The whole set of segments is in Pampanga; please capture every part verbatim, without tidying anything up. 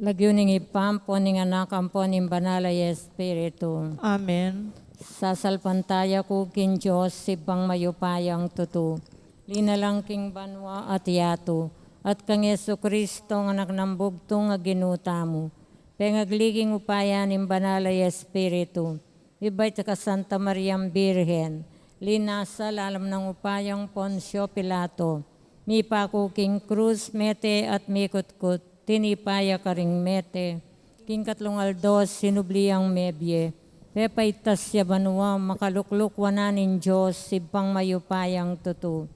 Lagyu ning Ibpa, ampon ning Anak, ampon ning Banal a Espiritu. Amen. Sasalpantaya ku king Dios, Ibpang mayupayang tutu, linalang king banua at yatu, at kang Jesucristo, a Anak nang bugtung a Ginu tamu, pengagli king upaya ning Banal a Espiritu, ibait ya kang Santa Mariang Birhen, linasa lalam nang upayang Poncio Pilato, mipaku king krus, mete at mikutkut, tinipa ya karing mete, king katlung aldo sinubli yang mebie, pepaitas ya banua, makalukluk wanan ning Dios, Ibpang mayupayang tutu.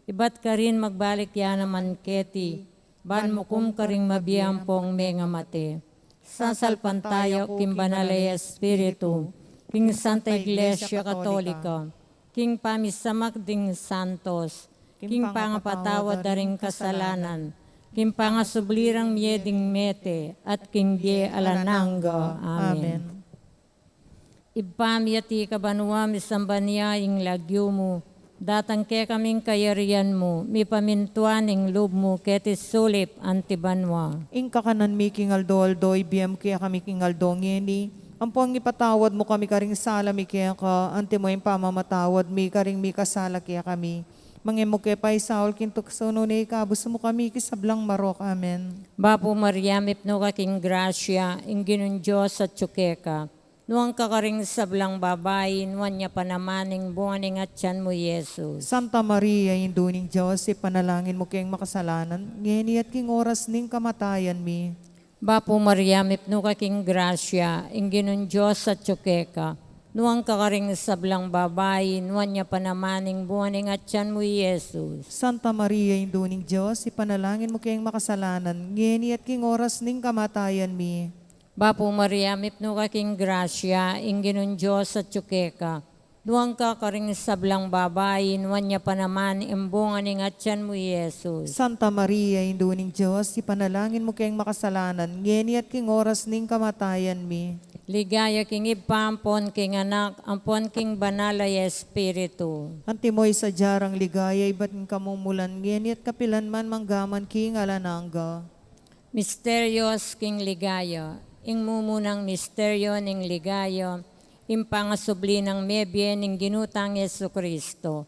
Ibat karin magbalik ya naman keti, ban mukum karing mabie ampong mengamate. Sasalpantaya ku king Banal a Espiritu, king Santa Iglesia Katolika, king pamisamak ding santos, king pangapatawad da ring kasalanan, king pangasubli rang mie ding mete, at king bie alang angga. Amen. Amen. Ibpa mi, atiu ka banua, misamban ya ing lagyu mu, datang kekami ing kayarian mu, mipamintuan ing lub mu keti sulip anti banua. Ing kakanan mi king aldo-aldo ibie mu kekami king aldo ngeni, ampon ipatawad mu kami karing sala mi keka, anti mo ing pamamatawad mi karing mikasala kekami. Manga e mu ke paisaul king tuksu, nune ikabus mu kami king sablang marok. Amen. Bapu Maria, mipnu ka king grasya, ing Ginung Dios atyu keka. Nuan ka karing sablang babai, nuan ya pa naman ing bunga ning atyan mu, Jesus. Santa Maria, Indu ning Dios, ipanalangin mu keng makasalanan, ngeni at king oras ning kamatayan mi. Bapu Maria, mipnu ka king grasya, ing Ginung Dios atyu keka. Nuan ka karing sablang babai, nuan ya pa naman ing bunga ning atyan mu, Jesus. Santa Maria, Indu ning Dios, ipanalangin mu keng makasalanan, ngeni at king oras ning kamatayan mi. Bapu Maria, mipnu ka king grasya, ing Ginung Dios atyu keka. Nuan ka karing sablang babai, nuan ya pa naman ing bunga ning atyan mu, Jesus. Santa Maria, Indu ning Dios, ipanalangin mu keng makasalanan, ngeni at king oras ning kamatayan mi. Ligaya king Ibpa, ampon king Anak, ampon king Banal a Espiritu. Antimo ing sadya rang ligaya ibat king kamumulan, ngeni at kapilan man, mangga man king alang angga. Misterios king ligaya. Ing mumunang misteryo ning ligaya, ing pangasubli nang mebie ning Ginu tang Jesucristo.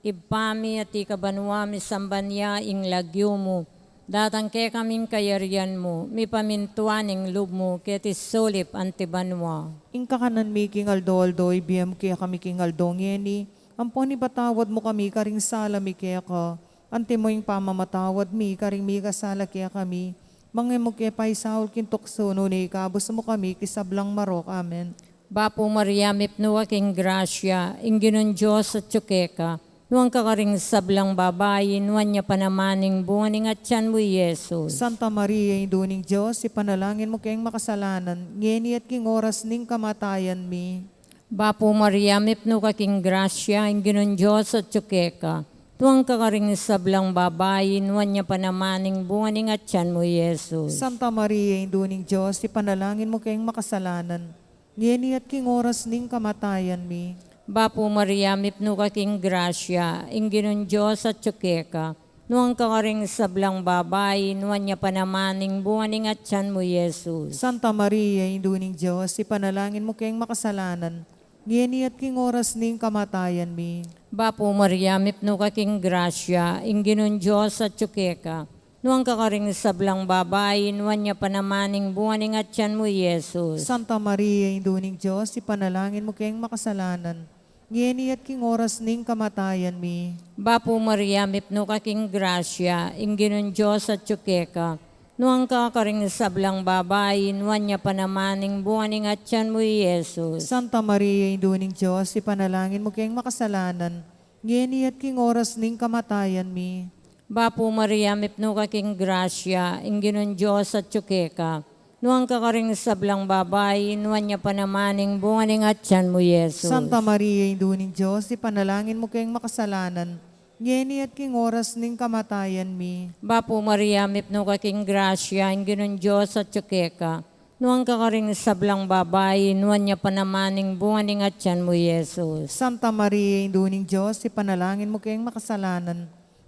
Ibpa mi, atiu ka banua, misamban ya ing lagyu mu, datang kekami ing kayarian mu, mipamintuan ing lub mu keti sulip anti banua. Ing kakanan mi king aldo-aldo ibie mu kekami king aldo ngeni, ampon ipatawad mu kami karing sala mi keka, antimo ing pamamatawad mi karing mikasala kekami. Manga e mu ke paisaul king tuksu, nune ikabus mu kami king sablang marok. Amen. Bapu Maria, mipnu ka king grasya, ing Ginung Dios atyu keka. Nuan ka karing sablang babai, nuan ya pa naman ing bunga ning atyan mu, Jesus. Santa Maria, Indu ning Dios, ipanalangin mu keng makasalanan, ngeni at king oras ning kamatayan mi. Bapu Maria, mipnu ka king grasya, ing Ginung Dios atyu keka. Nuan ka karing sablang babai, nuan ya pa naman ing bunga ning atyan mu, Jesus. Santa Maria, Indu ning Dios, ipanalangin mu keng makasalanan, ngeni at king oras ning kamatayan mi. Bapu Maria, mipnu ka king grasya, ing Ginung Dios atyu keka. Nuan ka karing sablang babai, nuan ya pa naman ing bunga ning atyan mu, Jesus. Santa Maria, Indu ning Dios, ipanalangin mu keng makasalanan, ngeni at king oras ning kamatayan mi. Bapu Maria, mipnu ka king grasya, ing Ginung Dios atyu keka. Nuan ka karing sablang babai, nuan ya pa naman ing bunga ning atyan mu, Jesus. Santa Maria, Indu ning Dios, ipanalangin mu keng makasalanan, ngeni at king oras ning kamatayan mi. Bapu Maria, mipnu ka king grasya, ing Ginung Dios atyu keka. Nuan ka karing sablang babai, nuan ya pa naman ing bunga ning atyan mu, Jesus. Santa Maria, Indu ning Dios, ipanalangin mu keng makasalanan, ngeni at king oras ning kamatayan mi. Bapu Maria, mipnu ka king grasya, ing Ginung Dios atyu keka. Nuan ka karing sablang babai, nuan ya pa naman ing bunga ning atyan mu, Jesus. Santa Maria, Indu ning Dios, ipanalangin mu keng makasalanan, ngeni at king oras ning kamatayan mi. Bapu Maria, mipnu ka king grasya, ing Ginung Dios atyu keka. Nuan ka karing sablang babai, nuan ya pa naman ing bunga ning atyan mu, Jesus. Santa Maria, Indu ning Dios, ipanalangin mu keng makasalanan,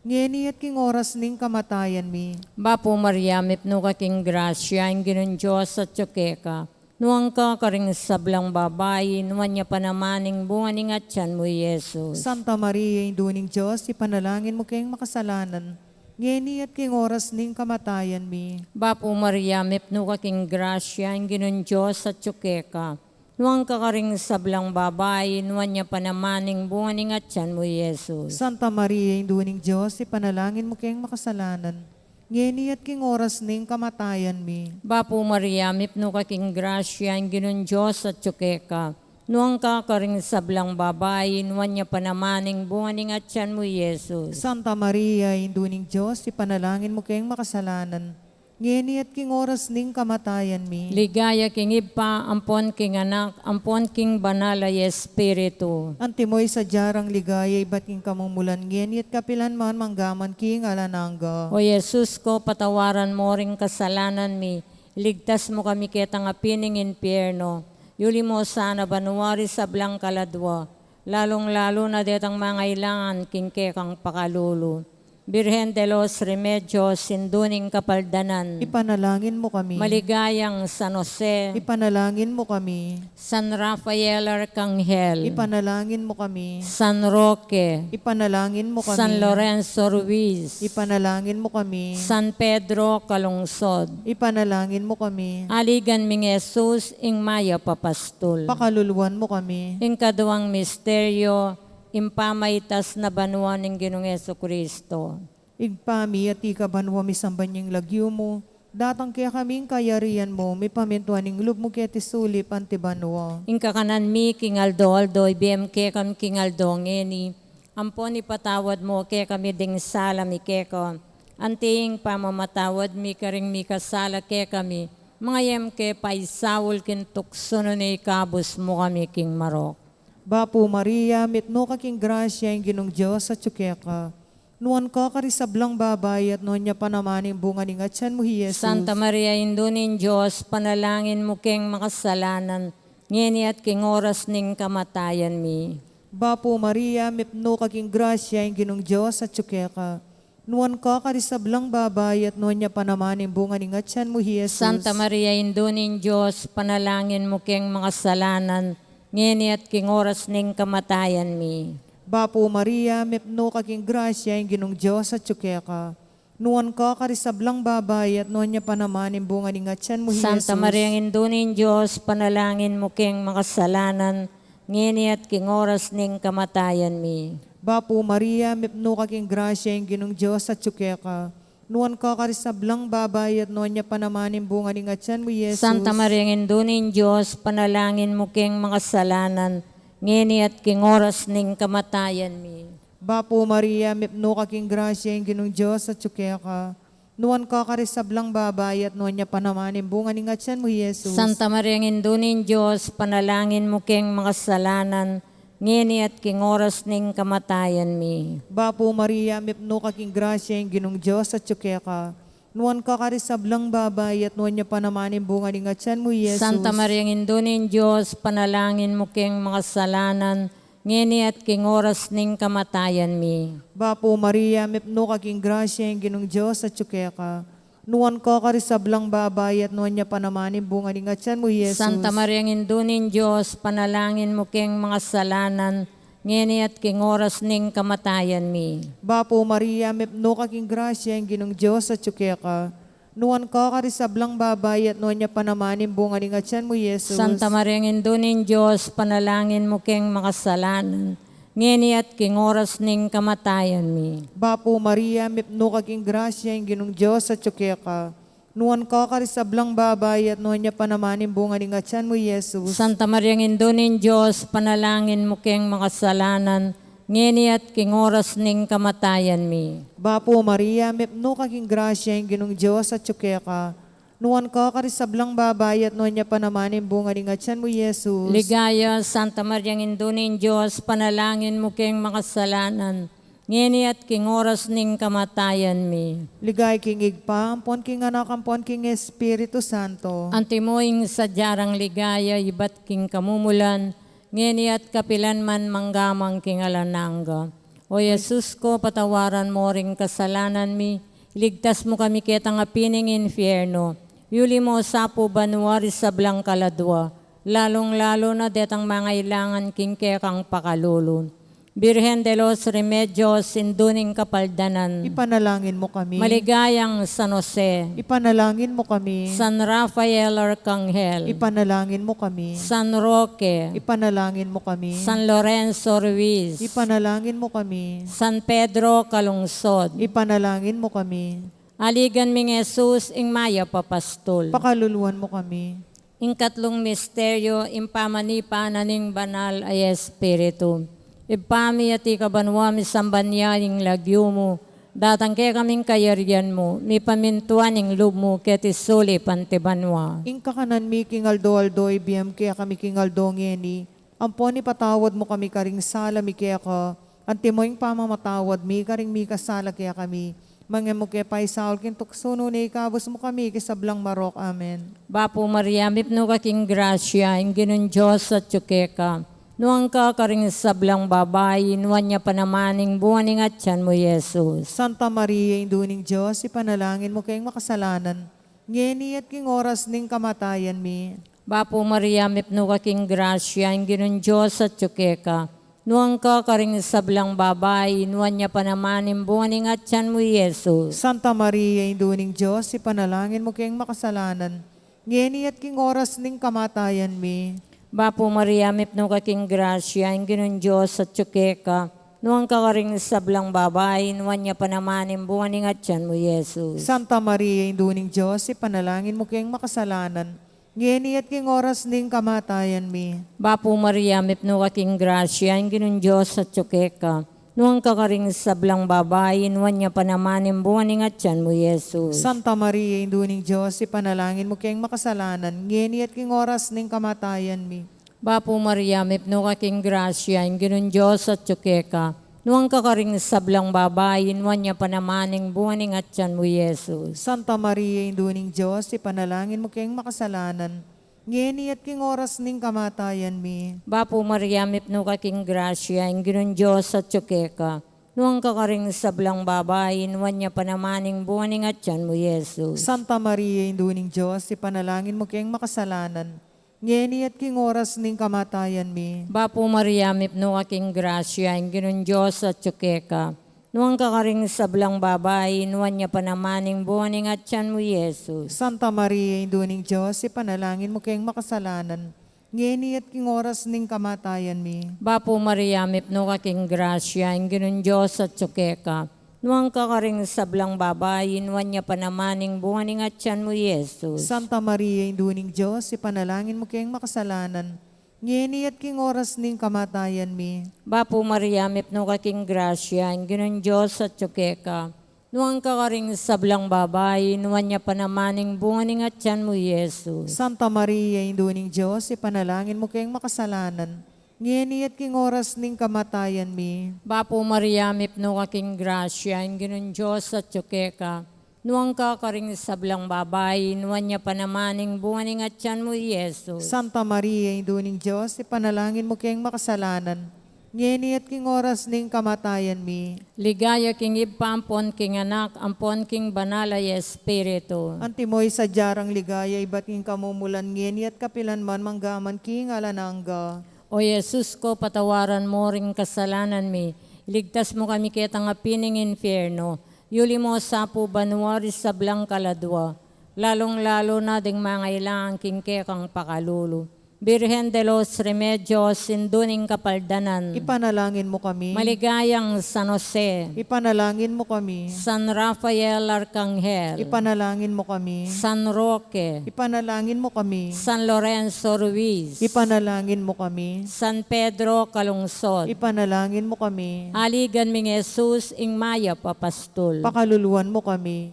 ngeni at king oras ning kamatayan mi. Bapu Maria, mipnu ka king grasya, ing Ginung Dios atyu keka. Nuan ka karing sablang babai, nuan ya pa naman ing bunga ning atyan mu, i Jesus. Santa Maria, Indu ning Dios, ipanalangin mu keng makasalanan, ngeni at king oras ning kamatayan mi. Bapu Maria, mipnu ka king grasya, ing Ginung Dios atyu keka. Nuan ka karing sablang babai, nuan ya pa naman ing bunga ning atyan mu, i Jesus. Santa Maria, Indu ning Dios, ipanalangin mu keng makasalanan, ngeni at king oras ning kamatayan mi. Bapu Maria, mipnu ka king grasya, ing Ginung Dios atyu keka. Nuan ka karing sablang babai, nuan ya pa naman ing bunga ning atyan mu, i Jesus. Santa Maria, Indu ning Dios, ipanalangin mu keng makasalanan, ngeni at king oras ning kamatayan mi. Ligaya king Ibpa, ampon king Anak, ampon king Banal a Espiritu. Antimo ing sadya rang ligaya ibat king kamumulan, ngeni at kapilan man, manggaman king alang angga. O Jesus ko, patawaran mo ring kasalanan mi, iligtas mu kami ketang api ning impierno, yuli mo sana banua ring sablang kaladua, lalung-lalu na detang mangailangan king kekang pakalulu. Birhen de los Remedios, Indu ning Kapaldanan. Ipanalangin mu kami. Maligayang San Jose. Ipanalangin mu kami. San Rafael Arcangel. Ipanalangin mu kami. San Roque. Ipanalangin mu kami. San Lorenzo Ruiz. Ipanalangin mu kami. San Pedro Calungsod. Ipanalangin mu kami. Aligan ming Jesus, ing mayap a pastul. Pakaluluan mu kami. Ing kaduang misteryo, ing pamaitas na banua ning Ginung Jesucristo. Ibpa mi, atiu ka banua, misamban ya ing lagyu mu, datang kekami ing kayarian mu, mipamintuan ing lub mu keti sulip anti banua. Ing kakanan mi king aldo-aldo ibie mu kekami king aldo ngeni, ampon ipatawad mu kekami ding sala mi keka, anti ing pamamatawad mi karing mikasala kekami, manga e mu ke paisaul king tuksu nune ikabus mu kami king marok. Bapu Maria, mipnu ka king grasya, ing Ginung Dios atyu keka. Nuan ka karing sablang babai, at nuan ya pa naman ing bunga ning atyan mu, i Jesus. Santa Maria, Indu ning Dios, panalangin mu keng makasalanan, ngeni at king oras ning kamatayan mi. Bapu Maria, mipnu ka king grasya, ing Ginung Dios atyu keka. Nuan ka karing sablang babai, at nuan ya pa naman ing bunga ning atyan mu, i Jesus. Santa Maria, Indu ning Dios, panalangin mu keng makasalanan, ngeni at king oras ning kamatayan mi. Bapu Maria, mipnu ka king grasya, ing Ginung Dios atyu keka. Nuan ka karing sablang babai, at nuan ya pa naman ing bunga ning atyan mu, i Jesus. Santa Maria, Indu ning Dios, panalangin mu keng makasalanan, ngeni at king oras ning kamatayan mi. Bapu Maria, mipnu ka king grasya, ing Ginung Dios atyu keka. Nuan ka karing sablang babai, at nuan ya pa naman ing bunga ning atyan mu, i Jesus. Santa Maria, Indu ning Dios, panalangin mu keng makasalanan, ngeni at king oras ning kamatayan mi. Bapu Maria, mipnu ka king grasya, ing Ginung Dios atyu keka. Nuan ka karing sablang babai, at nuan ya pa naman ing bunga ning atyan mu, i Jesus. Santa Maria, Indu ning Dios, panalangin mu keng makasalanan, ngeni at king oras ning kamatayan mi. Bapu Maria, mipnu ka king grasya, ing Ginung Dios atyu keka. Nuan ka karing sablang babai, at nuan ya pa naman ing bunga ning atyan mu, i Jesus. Santa Maria, Indu ning Dios, panalangin mu keng makasalanan, ngeni at king oras ning kamatayan mi. Bapu Maria, mipnu ka king grasya, ing Ginung Dios atyu keka. Nuan ka karing sablang babai, at nuan ya pa naman ing bunga ning atyan mu, i Jesus. Santa Maria, Indu ning Dios, panalangin mu keng makasalanan, ngeni at king oras ning kamatayan mi. Bapu Maria, mipnu ka king grasya, ing Ginung Dios atyu keka. Nuan ka karing sablang babai, at nuan ya pa naman ing bunga ning atyan mu, i Jesus. Santa Maria, Indu ning Dios, panalangin mu keng makasalanan, ngeni at king oras ning kamatayan mi. Bapu Maria, mipnu ka king grasya, ing Ginung Dios atyu keka. Nuan ka karing sablang babai, at nuan ya pa naman ing bunga ning atyan mu, i Jesus. Santa Maria, Indu ning Dios, panalangin mu keng makasalanan, ngeni at king oras ning kamatayan mi. Bapu Maria, mipnu ka king grasya, ing Ginung Dios atyu keka. Nuan ka karing sablang babai, at nuan ya pa naman ing bunga ning atyan mu, i Jesus. Ligaya, Santa Maria, Indu ning Dios, panalangin mu keng makasalanan, ngeni at king oras ning kamatayan mi. Ligaya king Ibpa, ampon king Anak, ampon king Espiritu Santo. Antimo ing sadya rang ligaya ibat king kamumulan, ngeni at kapilan man, manggaman king alang angga. O Jesus ko, patawaran mo ring kasalanan mi, iligtas mo kami ketang api ning infierno, yuli mo sa pu banua ring sablang kaladua, lalung-lalu na detang mangailangan king kekang pakalulu. Birhen de los Remedios, Indu ning Kapaldanan. Ipanalangin mo kami. Maligayang San Jose. Ipanalangin mo kami. San Rafael Arcangel. Ipanalangin mo kami. San Roque. Ipanalangin mo kami. San Lorenzo Ruiz. Ipanalangin mo kami. San Pedro Calungsod. Ipanalangin mo kami. Aligan ming Jesus, ing mayap a pastul. Pakaluluan mo kami. Ing katlung misteryo, ing pamanipa na ning Banal a Espiritu. Ibpa mi, atiu ka banua, misamban ya ing lagyu mu, datang kekami ing kayarian mu, mipamintuan ing lub mu keti sulip anti banua. Ing kakanan mi king aldo-aldo ibie mu kekami king aldo ngeni, ampon ipatawad mu kami karing sala mi keka, anti mo ing pamamatawad mi karing mikasala kekami. Manga e mu ke paisaul king tuksu, nune ikabus mu kami king sablang marok. Amen. Bapu Maria, mipnu ka king grasya, ing Ginung Dios atyu keka. Nuan ka karing sablang babai, nuan ya pa naman ing bunga ning atyan mu, Jesus. Santa Maria, Indu ning Dios, ipanalangin mu keng makasalanan, ngeni at king oras ning kamatayan mi. Bapu Maria, mipnu ka king grasya, ing Ginung Dios atyu keka. Nuan ka karing sablang babai, nuan ya pa naman ing bunga ning atyan mu, Jesus. Santa Maria, Indu ning Dios, ipanalangin mu keng makasalanan, ngeni at king oras ning kamatayan mi. Bapu Maria, mipnu ka king grasya, ing Ginung Dios atyu keka. Nuan ka karing sablang babai, nuan ya pa naman ing bunga ning atyan mu, Jesus. Santa Maria, Indu ning Dios, ipanalangin mu keng makasalanan, ngeni at king oras ning kamatayan mi. Bapu Maria, mipnu ka king grasya, ing Ginung Dios atyu keka. Nuan ka karing sablang babai, nuan ya pa naman ing bunga ning atyan mu, Jesus. Santa Maria, Indu ning Dios, ipanalangin mu keng makasalanan, ngeni at king oras ning kamatayan mi. Bapu Maria, mipnu ka king grasya, ing Ginung Dios atyu keka. Nuan ka karing sablang babai, nuan ya pa naman ing bunga ning atyan mu, Jesus. Santa Maria, Indu ning Dios, ipanalangin mu keng makasalanan, ngeni at king oras ning kamatayan mi. Bapu Maria, mipnu ka king grasya, ing Ginung Dios atyu keka. Nuan ka karing sablang babai, nuan ya pa naman ing bunga ning atyan mu, Jesus. Santa Maria, Indu ning Dios, ipanalangin mu keng makasalanan, ngeni at king oras ning kamatayan mi. Bapu Maria, mipnu ka king grasya, ing Ginung Dios atyu keka. Nuan ka karing sablang babai, nuan ya pa naman ing bunga ning atyan mu, Jesus. Santa Maria, Indu ning Dios, ipanalangin mu keng makasalanan, ngeni at king oras ning kamatayan mi. Bapu Maria, mipnu ka king grasya, ing Ginung Dios atyu keka. Nuan ka karing sablang babai, nuan ya pa naman ing bunga ning atyan mu, Jesus. Santa Maria, Indu ning Dios, ipanalangin mu keng makasalanan, ngeni at king oras ning kamatayan mi. Bapu Maria, mipnu ka king grasya, ing Ginung Dios atyu keka. Nuan ka karing sablang babai, nuan ya pa naman ing bunga ning atyan mu, Jesus. Santa Maria, Indu ning Dios, ipanalangin mu keng makasalanan, ngeni at king oras ning kamatayan mi. Bapu Maria, mipnu ka king grasya, ing Ginung Dios atyu keka. Nuan ka karing sablang babai, nuan ya pa naman ing bunga ning atyan mu, Jesus. Santa Maria, Indu ning Dios, ipanalangin mu keng makasalanan, ngeni at king oras ning kamatayan mi. Ligaya king Ibpa, ampon king Anak, ampon king Banal a Espiritu. Antimo ing sadya rang ligaya ibat king kamumulan, ngeni at kapilan man, mangga man king alang angga. O Jesus ko, patawaran mo ring kasalanan mi, iligtas mo kami ketang api ning infierno, yuli mo sa pu banua ring sablang kaladua, lalung-lalu na ding mangailangan king kekang pakalulu. Birhen de los Remedios, Indu ning Kapaldanan. Ipanalangin mo kami. Maligayang San Jose. Ipanalangin mo kami. San Rafael Arcangel. Ipanalangin mo kami. San Roque. Ipanalangin mo kami. San Lorenzo Ruiz. Ipanalangin mo kami. San Pedro Calungsod. Ipanalangin mo kami. Aligan ming Jesus, ing mayap a pastul. Pakaluluan mo kami.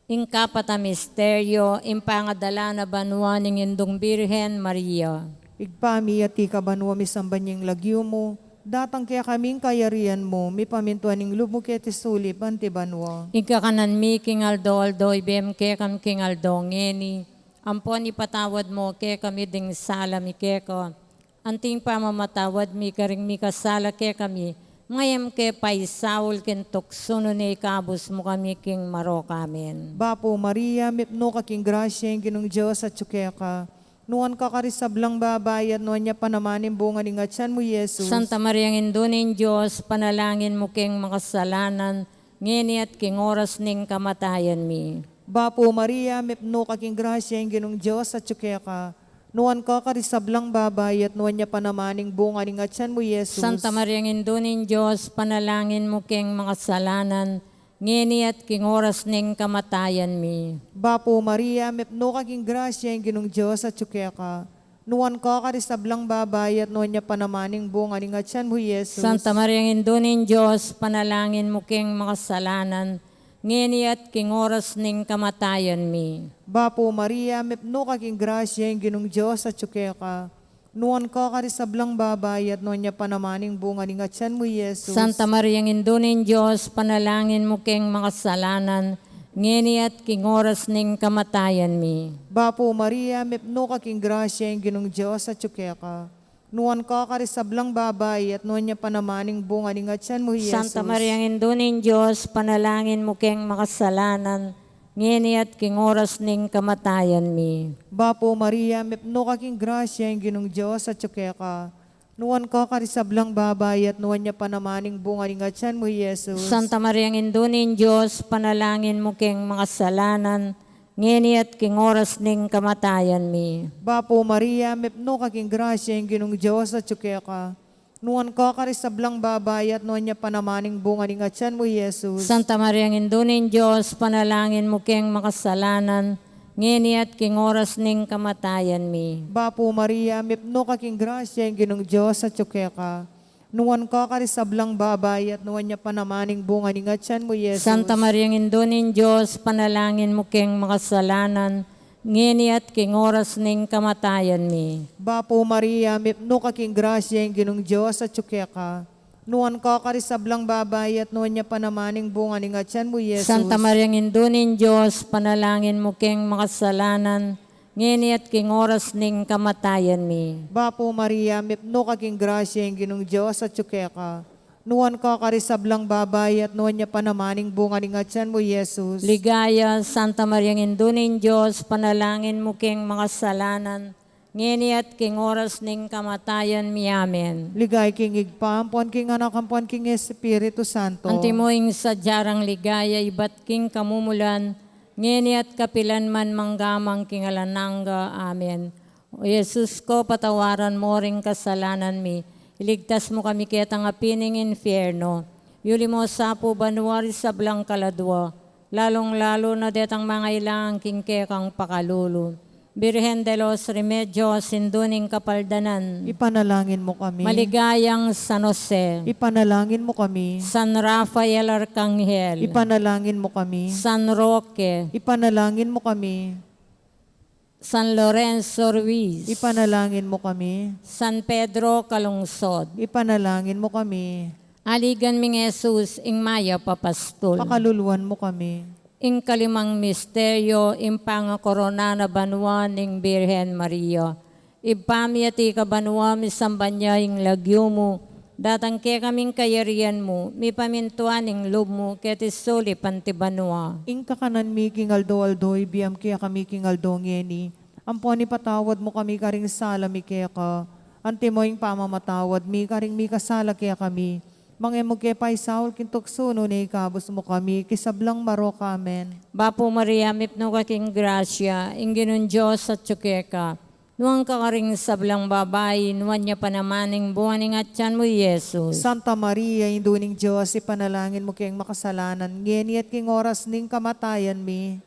Ing kapat a misteryo, ing pangadala na banua ning Indung Birhen Maria. Ibpa mi, atiu ka banua, misamban ya ing lagyu mu, datang kekami ing kayarian mu, mipamintuan ing lub mu keti sulip anti banua. Ing kakanan mi king aldo-aldo ibie mu kekami king aldo ngeni, ampon ipatawad mo kekami ding sala mi keka, anti ing pamamatawad mi karing mikasala kekami, Mayam ke paisaul king tuksu nune ikabus mu kami king marok. Amen. Bapu Maria, mipnu ka king grasya, ing Ginung Dios atyu keka. Nuan ka karing sablang babai at nuan ya pa naman ing bunga ning atyan mu, Jesus. Santa Maria, Indu ning Dios, panalangin mu keng makasalanan, ngeni at king oras ning kamatayan mi. Bapu Maria, mipnu ka king grasya, ing Ginung Dios atyu keka. Nuan ka karing sablang babai at nuan ya pa naman ing bunga ning atyan mu, Jesus. Santa Maria, Indu ning Dios, panalangin mu keng makasalanan, ngeni at king oras ning kamatayan mi. Bapu Maria, mipnu ka king grasya, ing Ginung Dios atyu keka. Nuan ka karing sablang babai at nuan ya pa naman ing bunga ning atyan mu, Jesus. Santa Maria, Indu ning Dios, panalangin mu keng makasalanan, ngeni at king oras ning kamatayan mi. Bapu Maria, mipnu ka king grasya, ing Ginung Dios atyu keka. Nuan ka karing sablang babai at nuan ya pa naman ing bunga ning atyan mu, Jesus. Santa Maria, Indu ning Dios, panalangin mu keng makasalanan, ngeni at king oras ning kamatayan mi. Bapu Maria, mipnu ka king grasya, ing Ginung Dios atyu keka. Nuan ka karing sablang babai at nuan ya pa naman ing bunga ning atyan mu, Jesus. Santa Maria, Indu ning Dios, panalangin mu keng makasalanan, ngeni at king oras ning kamatayan mi. Bapu Maria, mipnu ka king grasya, ing Ginung Dios atyu keka. Nuan ka karing sablang babai at nuan ya pa naman ing bunga ning atyan mu, Jesus. Santa Maria, Indu ning Dios, panalangin mu keng makasalanan, ngeni at king oras ning kamatayan mi. Bapu Maria, mipnu ka king grasya, ing Ginung Dios atyu keka. Nuan ka karing sablang babai at nuan ya pa naman ing bunga ning atyan mu, Jesus. Santa Maria, Indu ning Dios, panalangin mu keng makasalanan, ngeni at king oras ning kamatayan mi. Bapu Maria, mipnu ka king grasya, ing Ginung Dios atyu keka. Nuan ka karing sablang babai at nuan ya pa naman ing bunga ning atyan mu, Jesus. Santa Maria, Indu ning Dios, panalangin mu keng makasalanan, ngeni at king oras ning kamatayan mi. Bapu Maria, mipnu ka king grasya, ing Ginung Dios atyu keka. Nuan ka karing sablang babai at nuan ya pa naman ing bunga ning atyan mu, Jesus. Santa Maria, Indu ning Dios, panalangin mu keng makasalanan, ngeni at king oras ning kamatayan mi. Bapu Maria, mipnu ka king grasya, ing Ginung Dios atyu keka. Nuan ka karing sablang babai at nuan ya pa naman ing bunga ning atyan mu, Jesus. Ligaya, Santa Maria, Indu ning Dios, panalangin mu keng makasalanan, ngeni at king oras ning kamatayan mi. Amen. Ligaya king Ibpa, ampuan king Anak, ampuan king Espiritu Santo. Antimo ing sadya rang ligaya ibat king kamumulan, ngeni at kapilan man, mangga man king alang angga. Amen. O Jesus ko, patawaran mo ring kasalanan mi, iligtas mu kami ketang api ning infierno, yuli mo sa pu banua ring sablang kaladua, lalung-lalu na detang mangailangan king kekang pakalulu. Birhen de los Remedios, Indu ning Kapaldanan, ipanalangin mu kami. Maligayang San Jose, ipanalangin mu kami. San Rafael Arkanghel, ipanalangin mu kami. San Roque, ipanalangin mu kami. San Lorenzo Ruiz, ipanalangin mu kami. San Pedro Calungsod, ipanalangin mu kami. Aligan ming Jesus, ing mayap a pastul, pakaluluan mu kami. Ing kalimang misteryo, ing pangakorona na banua ning Birhen Maria. Ibpa mi, atiu ka banua, misamban ya ing lagyu mu, datang kekami ing kayarian mu, mipamintuan ing lub mu keti sulip anti banua. Ing kakanan mi king aldo-aldo ibie mu kekami king aldo ngeni. Ampon ipatawad mu kami karing sala mi keka, antimo ing pamamatawad mi karing mikasala kekami. Manga e mu ke paisaul king tuksu, nune ikabus mu kami king sablang marok. Amen. Bapu Maria, mipnu ka king grasya, ing Ginung Dios atyu keka. Nuan ka karing sablang babai, nuan ya pa naman ing bunga ning atyan mu, Jesus. Santa Maria, Indu ning Dios, ipanalangin mu keng makasalanan, ngeni at king oras ning kamatayan mi.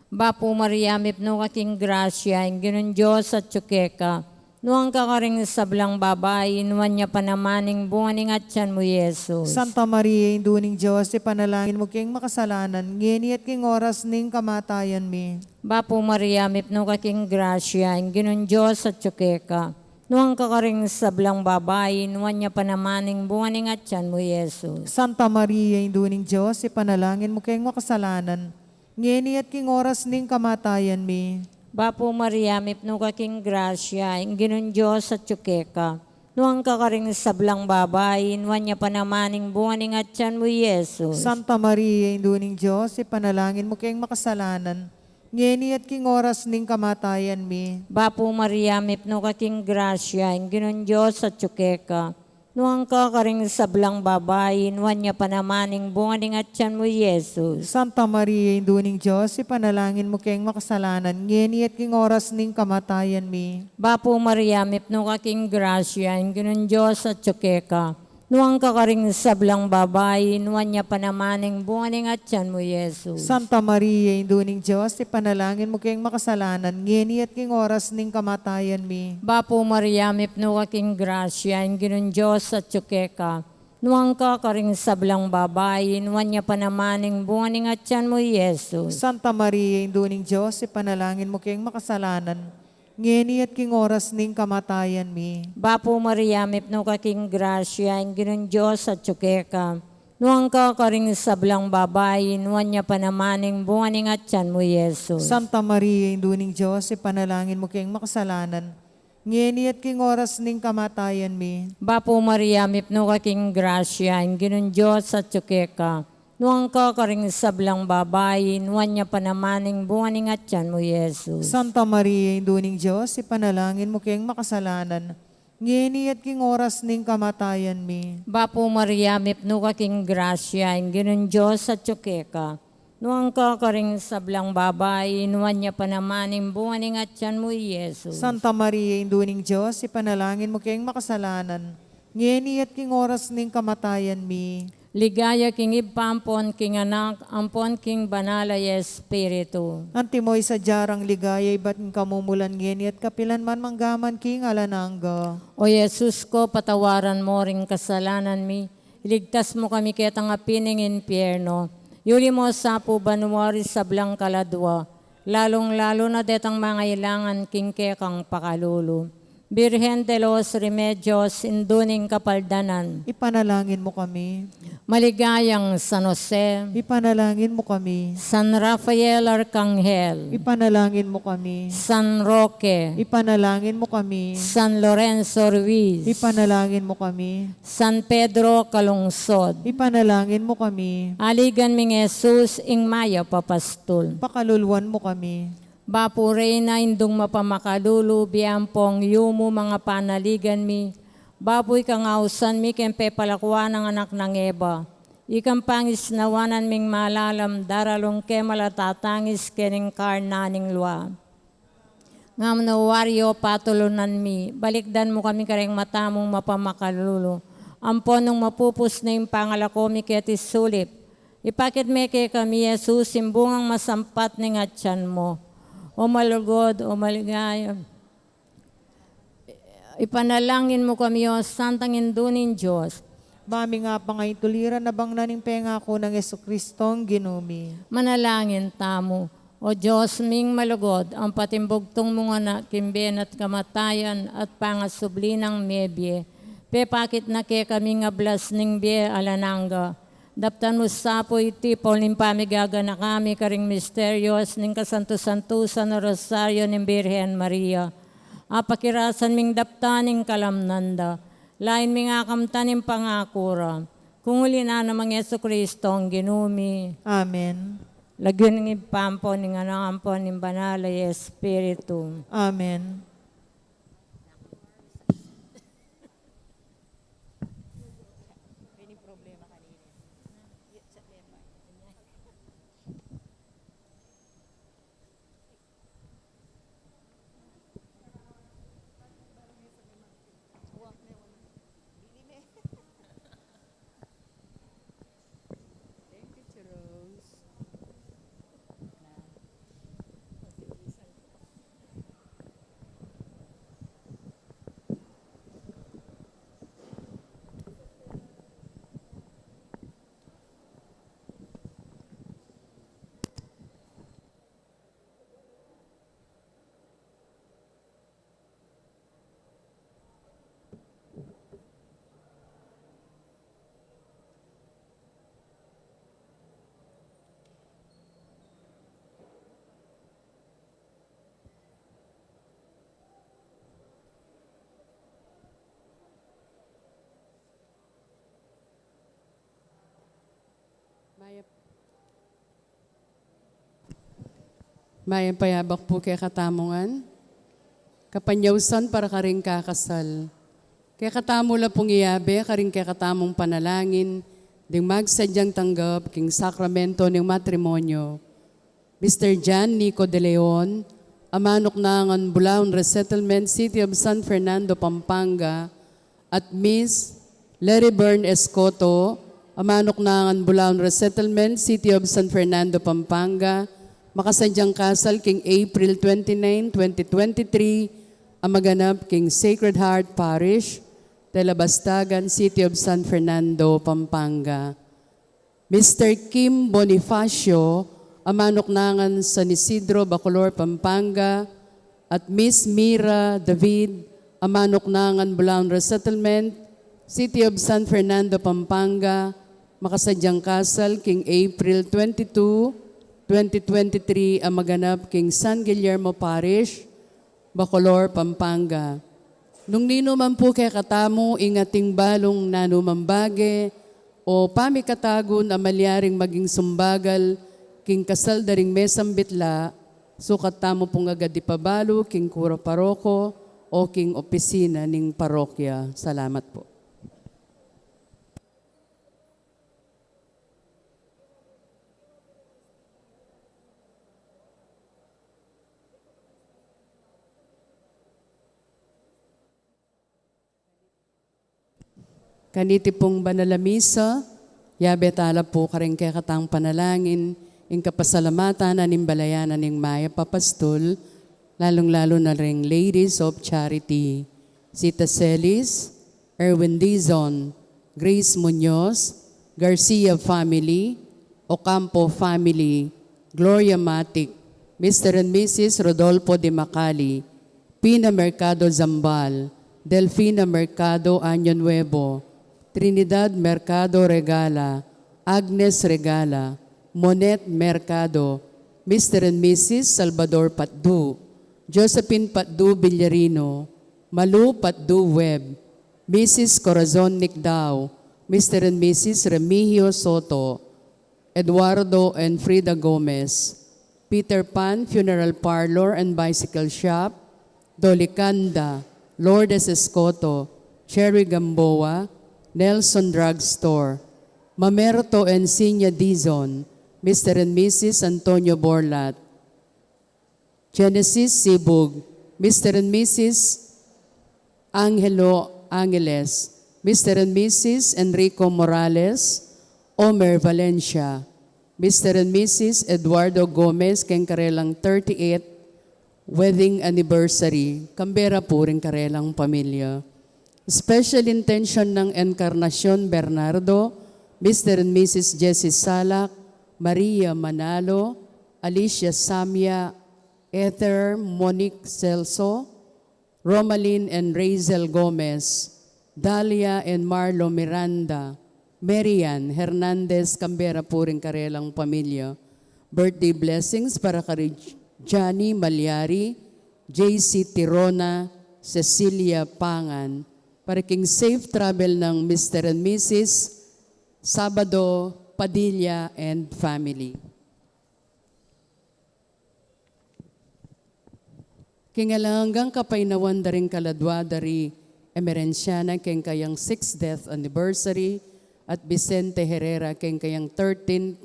Bapu Maria, mipnu ka king grasya, ing Ginung Dios atyu keka. Nuan ka karing sablang babai, nuan ya pa naman ing bunga ning atyan mu, Jesus. Santa Maria, Indu ning Dios, ipanalangin mu keng makasalanan, ngeni at king oras ning kamatayan mi. Bapu Maria, mipnu ka king grasya, ing Ginung Dios atyu keka. Nuan ka karing sablang babai, nuan ya pa naman ing bunga ning atyan mu, Jesus. Santa Maria, Indu ning Dios, ipanalangin mu keng makasalanan, ngeni at king oras ning kamatayan mi. Bapu Maria, mipnu ka king grasya, ing Ginung Dios atyu keka. Nuan ka karing sablang babai, nuan ya pa naman ing bunga ning atian mu, Jesus. Santa Maria, Indu ning Dios, ipanalangin mu keng makasalanan, ngeni at king oras ning kamatayan mi. Bapu Maria, mipnu ka king grasya, ing Ginung Dios atyu keka. Nuan ka karing sablang babai, nuan ya pa naman ing bunga ning atian mu, Jesus. Santa Maria, Indu ning Dios, ipanalangin mu keng makasalanan, ngeni at king oras ning kamatayan mi. Bapu Maria, mipnu ka king grasya, ing Ginung Dios atyu keka. Nuan ka karing sablang babai, nuan ya pa naman ing bunga ning atian mu, Jesus. Santa Maria, Indu ning Dios, ipanalangin mu keng makasalanan, ngeni at king oras ning kamatayan mi. Bapu Maria, mipnu ka king grasya, ing Ginung Dios atyu keka. Nuan ka karing sablang babai, nuan ya pa naman ing bunga ning atian mu, Jesus. Santa Maria, Indu ning Dios, ipanalangin mu keng makasalanan, ngeni at king oras ning kamatayan mi. Bapu Maria, mipnu ka king grasya, ing Ginung Dios atyu keka. Nuan ka karing sablang babai, nuan ya pa naman ing bunga ning atian mu, Jesus. Santa Maria, Indu ning Dios, ipanalangin mu keng makasalanan, ngeni at king oras ning kamatayan mi. Bapu Maria, mipnu ka king grasya, ing Ginung Dios atyu keka. Nuan ka karing sablang babai, nuan ya pa naman ing bunga ning atian mu, Jesus. Santa Maria, Indu ning Dios, ipanalangin mu keng makasalanan, ngeni at king oras ning kamatayan mi. Bapu Maria, mipnu ka king grasya, ing Ginung Dios atyu keka. Nuan ka karing sablang babai, nuan ya pa naman ing bunga ning atian mu, Jesus. Santa Maria, Indu ning Dios, ipanalangin mu keng makasalanan, ngeni at king oras ning kamatayan mi. Ligaya king Ibpa ampon king Anak, ampon king Banal a Espiritu. Antimo ing sadya rang ligaya ibat king kamumulan, ngeni at kapilan man, mangga man king alang angga. O Jesus ko, patawaran mo ring kasalanan mi, iligtas mu kami ketang api ning impierno, yuli mo sa pu banua ring sablang kaladua, lalung-lalu na detang mangailangan king kekang pakalulu. Birhen de los Remedios, Indu ning Kapaldanan. Ipanalangin mu kami. Maligayang San Jose. Ipanalangin mu kami. San Rafael Arkanghel. Ipanalangin mu kami. San Roque. Ipanalangin mu kami. San Lorenzo Ruiz. Ipanalangin mu kami. San Pedro Calungsod. Ipanalangin mu kami. Aligan ming Jesus, ing mayap a pastul. Pakaluluan mu kami. Bapu Reyna, Indung mapamakalulu, bie ampong yumu, manga panaligan mi, bapu ikang ausan mi keng pepalakuan nang anak nang Eva, ikang pangisnawanan ming malalam, daralung ke malatatangis kening karna ning lua. Ngam no waryo patulunan mi, balikdan mu kami kareng mata mung mapamakalulu, ampon nung mapupus ne ing pangalako mi keti sulip, ipakit me kekami Jesus ing bungang masampat ning atian mu. O malugud, o maligaya. Ipanalangin mu kami, o Santang Indu ning Dios. Ba mi nga pangaintuliran na bang na ning pengaku nang Jesucristong Ginu mi. Manalangin tamu. O Dios ming malugud, ang patimbugtung mung Anak king bie na't kamatayan at pangasubli nang mebie, pepakit na kekami ing ablas ning bie alang angga. Daptan mu sa pu iti pamigaganakan mi karing misteryos ning kasantu-santusan a Rosaryo ning Birhen Maria. Apakirasan ming daptan ing kalamnan da. Lain ming akamtan ing pangaku ra. Kung uli na namang Jesucristong Ginu mi. Amen. Lagyu ning Ibpa ampon ning Anak ampon ning Banal a Espiritu. Amen. Mayap a yabak pu kekatamu ngan. Kapanyausan para karing kakasal. Kekatamu la pung iyabe karing kekatamung panalangin ding magsadyang tanggap king sakramento ning matrimonyo. Mister John Nico de Leon, a manuknangan Bulaon Resettlement, City of San Fernando, Pampanga, at Miss Larry Byrne Escoto, a manuknangan Bulaon Resettlement, City of San Fernando, Pampanga, makasadyang kasal king April twenty-nine, twenty twenty-three, a maganap king Sacred Heart Parish, Telabastagan, City of San Fernando, Pampanga. Mister Kim Bonifacio, a manuknangan San Isidro, Bacolor, Pampanga, at Miss Mira David, a manuknangan Bulaon Resettlement, City of San Fernando, Pampanga, makasadyang kasal king April twenty-two, twenty twenty-three, a maganap king San Guillermo Parish, Bacolor, Pampanga. Nung ninu man pu kekatamu ing ating balung nanumang bage o pamikatagun a malyaring maging sumbagal king kasal da ring mesang bitla, sukat tamu pung agad ipabalu king kura paroko o king opisina ning parokya. Salamat pu. Kaniti pung banal a misa, yabe tala pu karing kekatang panalangin ing kapasalamatan ning balayan ning mayap a pastul, lalung-lalu na ring Ladies of Charity, Sita Celis, Erwin Dizon, Grace Muñoz, Garcia family, Ocampo family, Gloria Matic, Mister and Missus Rodolfo de Macali, Pina Mercado Zambal, Delfina Mercado Año Nuevo, Trinidad Mercado Regala, Agnes Regala, Monet Mercado, Mister and Missus Salvador Patdu, Josephine Patdu Villarino, Malu Patdu Webb, Missus Corazon Nicdao, Mister and Missus Remigio Soto, Eduardo and Frida Gomez, Peter Pan Funeral Parlor and Bicycle Shop, Dolicanda, Lourdes Escoto, Cherry Gamboa, Nelson Drugstore, Mamerto and Sinya Dizon, Mister and Missus Antonio Borlat, Genesis Sibug, Mister and Missus Angelo Angeles, Mister and Missus Enrico Morales, Omer Valencia, Mister and Missus Eduardo Gomez, keng karelang thirty-eighth wedding anniversary, kambe ra pu ring karelang pamilya. Special intention ng Encarnacion Bernardo, Mister and Missus Jessie Salak, Maria Manalo, Alicia Samia, Ether Monique Celso, Romalyn and Razel Gomez, Dalia and Marlo Miranda, Marian Hernandez, kambe ra pu ring karelang pamilya. Birthday blessings para kari Johnny Malyari, J C Tirona, Cecilia Pangan, para king safe travel ng Mister and Missus Sabado Padilla and family. King alang anggang kapainawan da ring kaladwa da ri Emerenciana keng kayang sixth death anniversary, at Vicente Herrera keng kayang thirteenth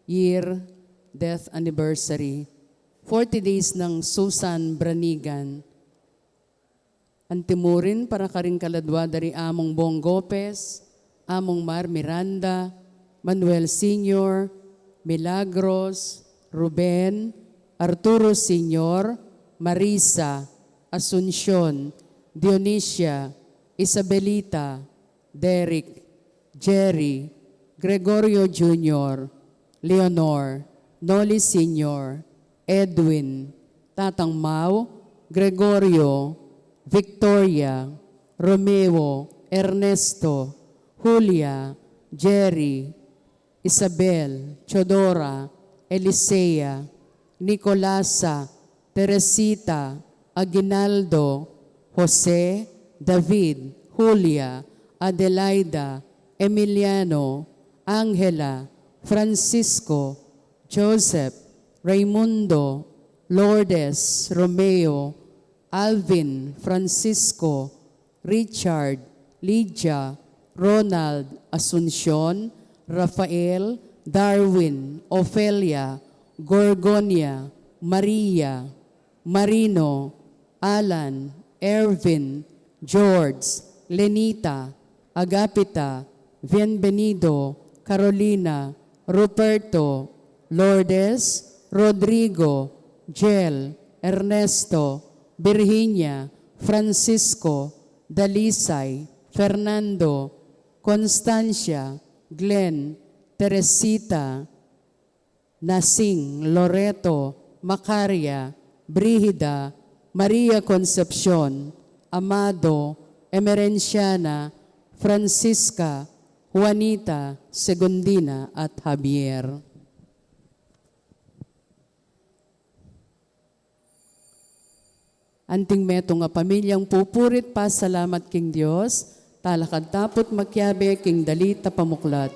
year death anniversary. Forty days nang Susan Branigan. Antimurin para karing kaladwa da ri Among Bong Gopez, Among Mar Miranda, Manuel Senior, Milagros, Ruben, Arturo Senior, Marisa, Asuncion, Dionisia, Isabelita, Derek, Jerry, Gregorio Junior, Leonor, Noli Senior, Edwin, Tatang Mau, Gregorio, Victoria, Romeo, Ernesto, Julia, Jerry, Isabel, Chodora, Elisea, Nicolasa, Teresita, Aguinaldo, Jose, David, Julia, Adelaida, Emiliano, Angela, Francisco, Joseph, Raimundo, Lourdes, Romeo, Alvin, Francisco, Richard, Lydia, Ronald, Asuncion, Rafael, Darwin, Ofelia, Gorgonia, Maria, Marino, Alan, Ervin, George, Lenita, Agapita, Bienvenido, Carolina, Ruperto, Lourdes, Rodrigo, Jel, Ernesto, Virginia, Francisco, Dalisay, Fernando, Constancia, Glenn, Teresita, Nasing, Loreto, Macaria, Brigida, Maria Concepcion, Amado, Emerenciana, Francisca, Juanita, Segundina, at Javier. Anting metung a pamilyang pupurit pasalamat king Dios, talakad taput makiabe king dalit a pamuklat.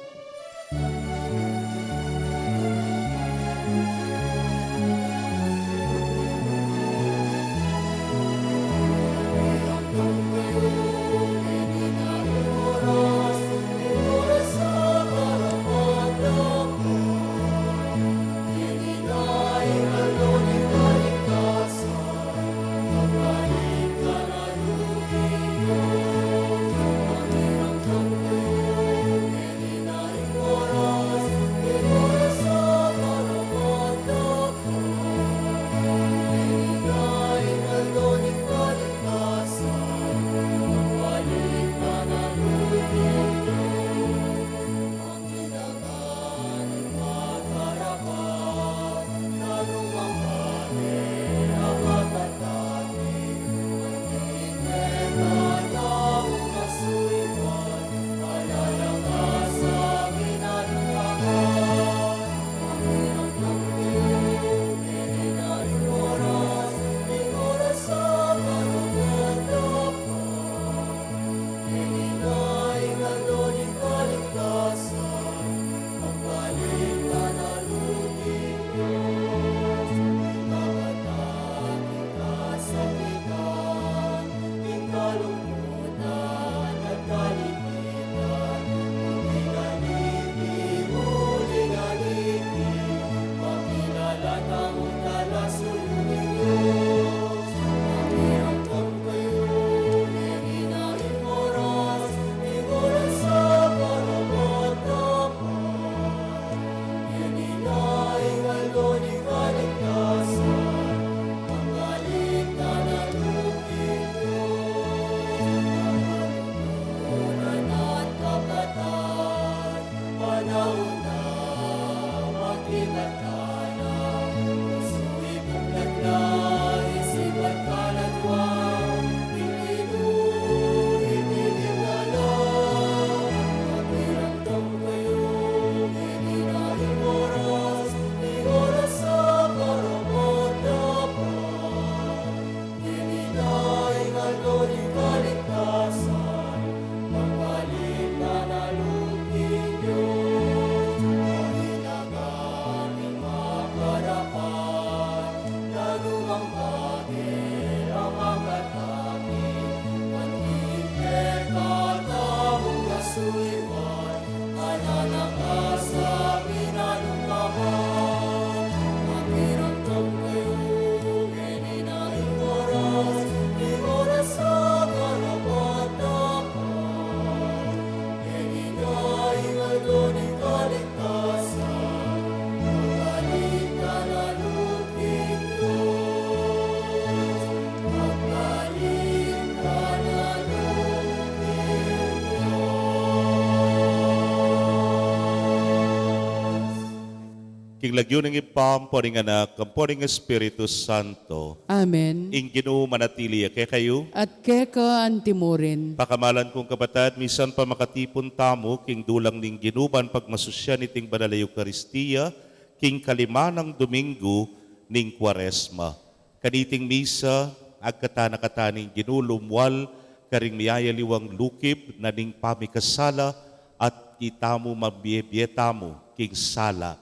King lagyu ning Ibpa, ampo ning Anak, ampo ning Espiritu Santo. Amen. Ing Ginu manatili ya kekayu. At keka antimurin. Pakamalan kung kapatad, misan pa makatipun tamu king dulang ning Ginu ban pagmasusyan iting banal a Eukaristia, king kalima nang Domingo ning Kuaresma. Kaniting misa, agkatan na kata ning Ginu lumwal karing miyayaliwang lukib na ning pamikasala at itamu mabie-bie tamu. king sala,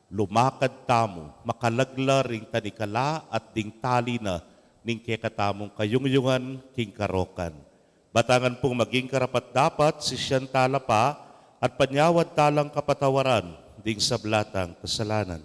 lumakad tamu, makalagla ring tanikala at ding tali na ning kekatamung kayungyungan king karokan. Batangan pung maging karapat-dapat, sisian tala pa at panyawad talang kapatawaran ding sabla tang kasalanan.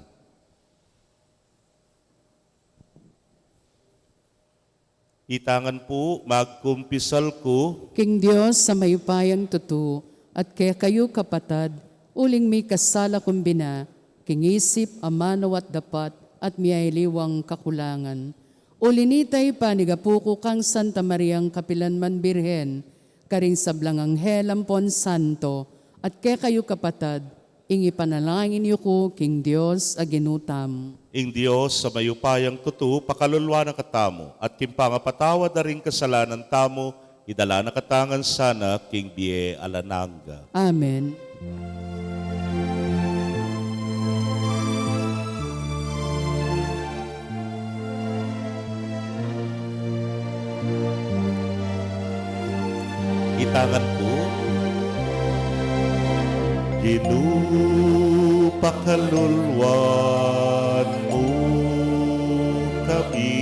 Itangan pu, magkumpisal ku king Dios a mayupayang tutu, at kekayu kapatad, uling mikasala kung bina, king isip, amanu at dapat, at miyaliwang kakulangan. Uli nita, ipanigapu ku kang Santa Mariang kapilanman Birhen, karing sablang anghel ampon santo, at kekayu kapatad, ing ipanalangin yu ku king Dios a Ginu tamu. Ing Dios a mayupayang tutu, pakalulwan na katamu, at king pangapatawad da ring kasalanan tamu, idala na katamu ngan sana king bie alang angga. Amen. Itangan ku. Ginu, pakalulwan mu kami,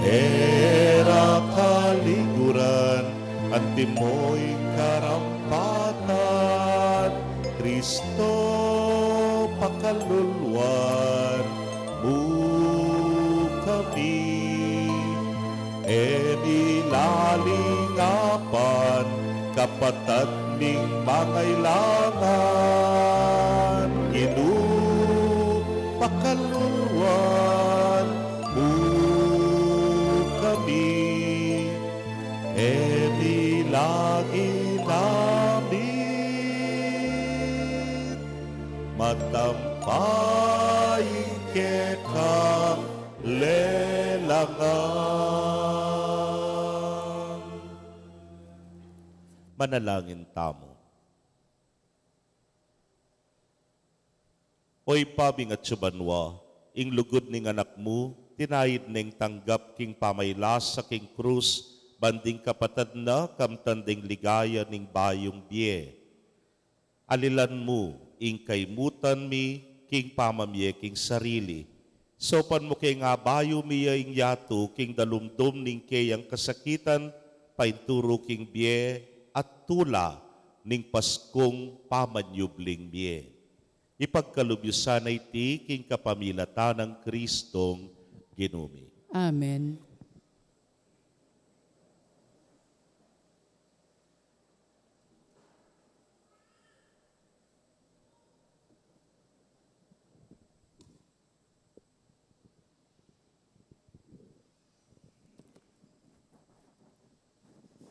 e ra kaliguran, antimo ing karampatan, Kristo, pakalulwan mu kami, e mi lalingapan, kapatad ming mangailangan, Ginu, pakalulwan mu kami, e mi lalingapan, matampa ing keka lelangan. Manalangin tamu. O Ibpa ming atsu banua, ing lugud ning Anak mu, tinaid neng tanggap king pamailasa king krus, ban ding kapatad na kamtan ding ligaya ning bayung bie. Alilan mu ing kaimutan mi king pamamie king sarili. Saupan mu ke nga bayu mi ya ing yatu king dalumdum ning keyang kasakitan, painturu king bie at tula ning Paskung pamanyubling mie. Ipagkalub yu sana iti king kapamilatan nang Kristong Ginu mi. Amen.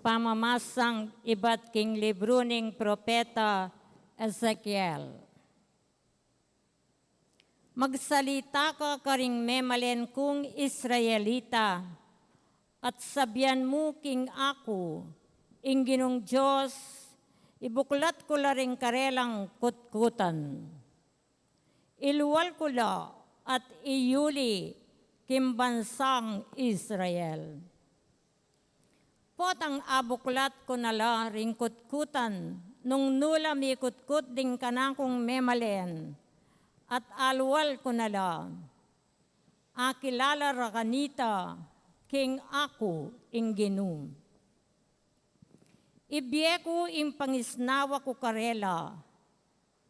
Pamamasang ibat king libru ning propeta Ezekiel. Magsalita ka karing memalen kung Israelita, at sabian mu king aku, ing Ginung Dios, ibuklat ku la ring karelang kutkutan. Ilual ku la at iyuli king bansang Israel. Potang abuklat ku na la ring kutkutan, nung nu la mikutkut ding kanakung memalen, at alual ku na la. Akilala ra kanita king aku ing Ginu. Ibie ku ing pangisnawa ku karela,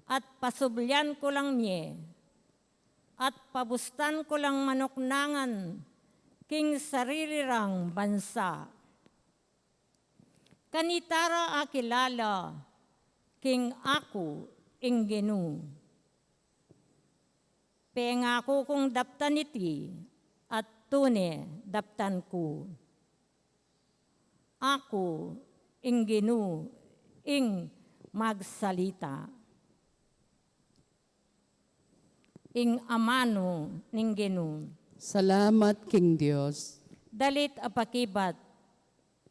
at pasublian ku lang mie, at pabustan ku lang manuknangan king sarili rang bansa. Kanita ra akilala king aku ing Ginu. Pengaku kung daptan iti, at tune daptan ku. Aku ing Ginu ing magsalita. Ing amanu ning Ginu. Salamat king Dios. Dalit a pakibat.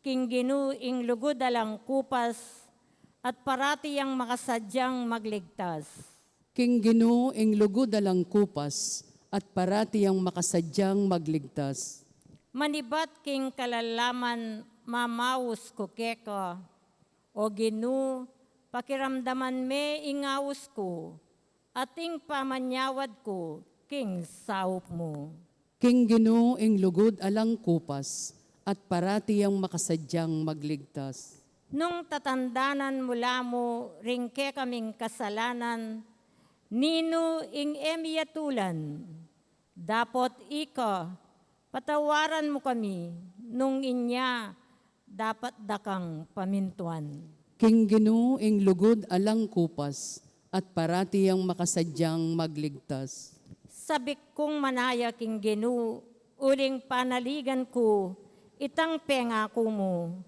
King Ginu ing lugud alang kupas, at parati yang makasadyang magligtas. King Ginu ing lugud alang kupas, at parati yang makasadyang magligtas. Manibat king kalalaman mamaus ku keka, O Ginu, Pakiramdaman me ing aus ku, at ing pamanyawad ku king saup mu. King Ginu ing lugud alang kupas, at parati yang makasadyang magligtas. Nung tatandanan mu la mu ring kekaming kasalanan, ninu ing e miyatulan? Dapot ika, patawaran mu kami, nung inya dapat da kang pamintuan. King Ginu ing lugud alang kupas, at parati yang makasadyang magligtas. Sabik kung manaya king Ginu, uling panaligan ku itang pengaku mu.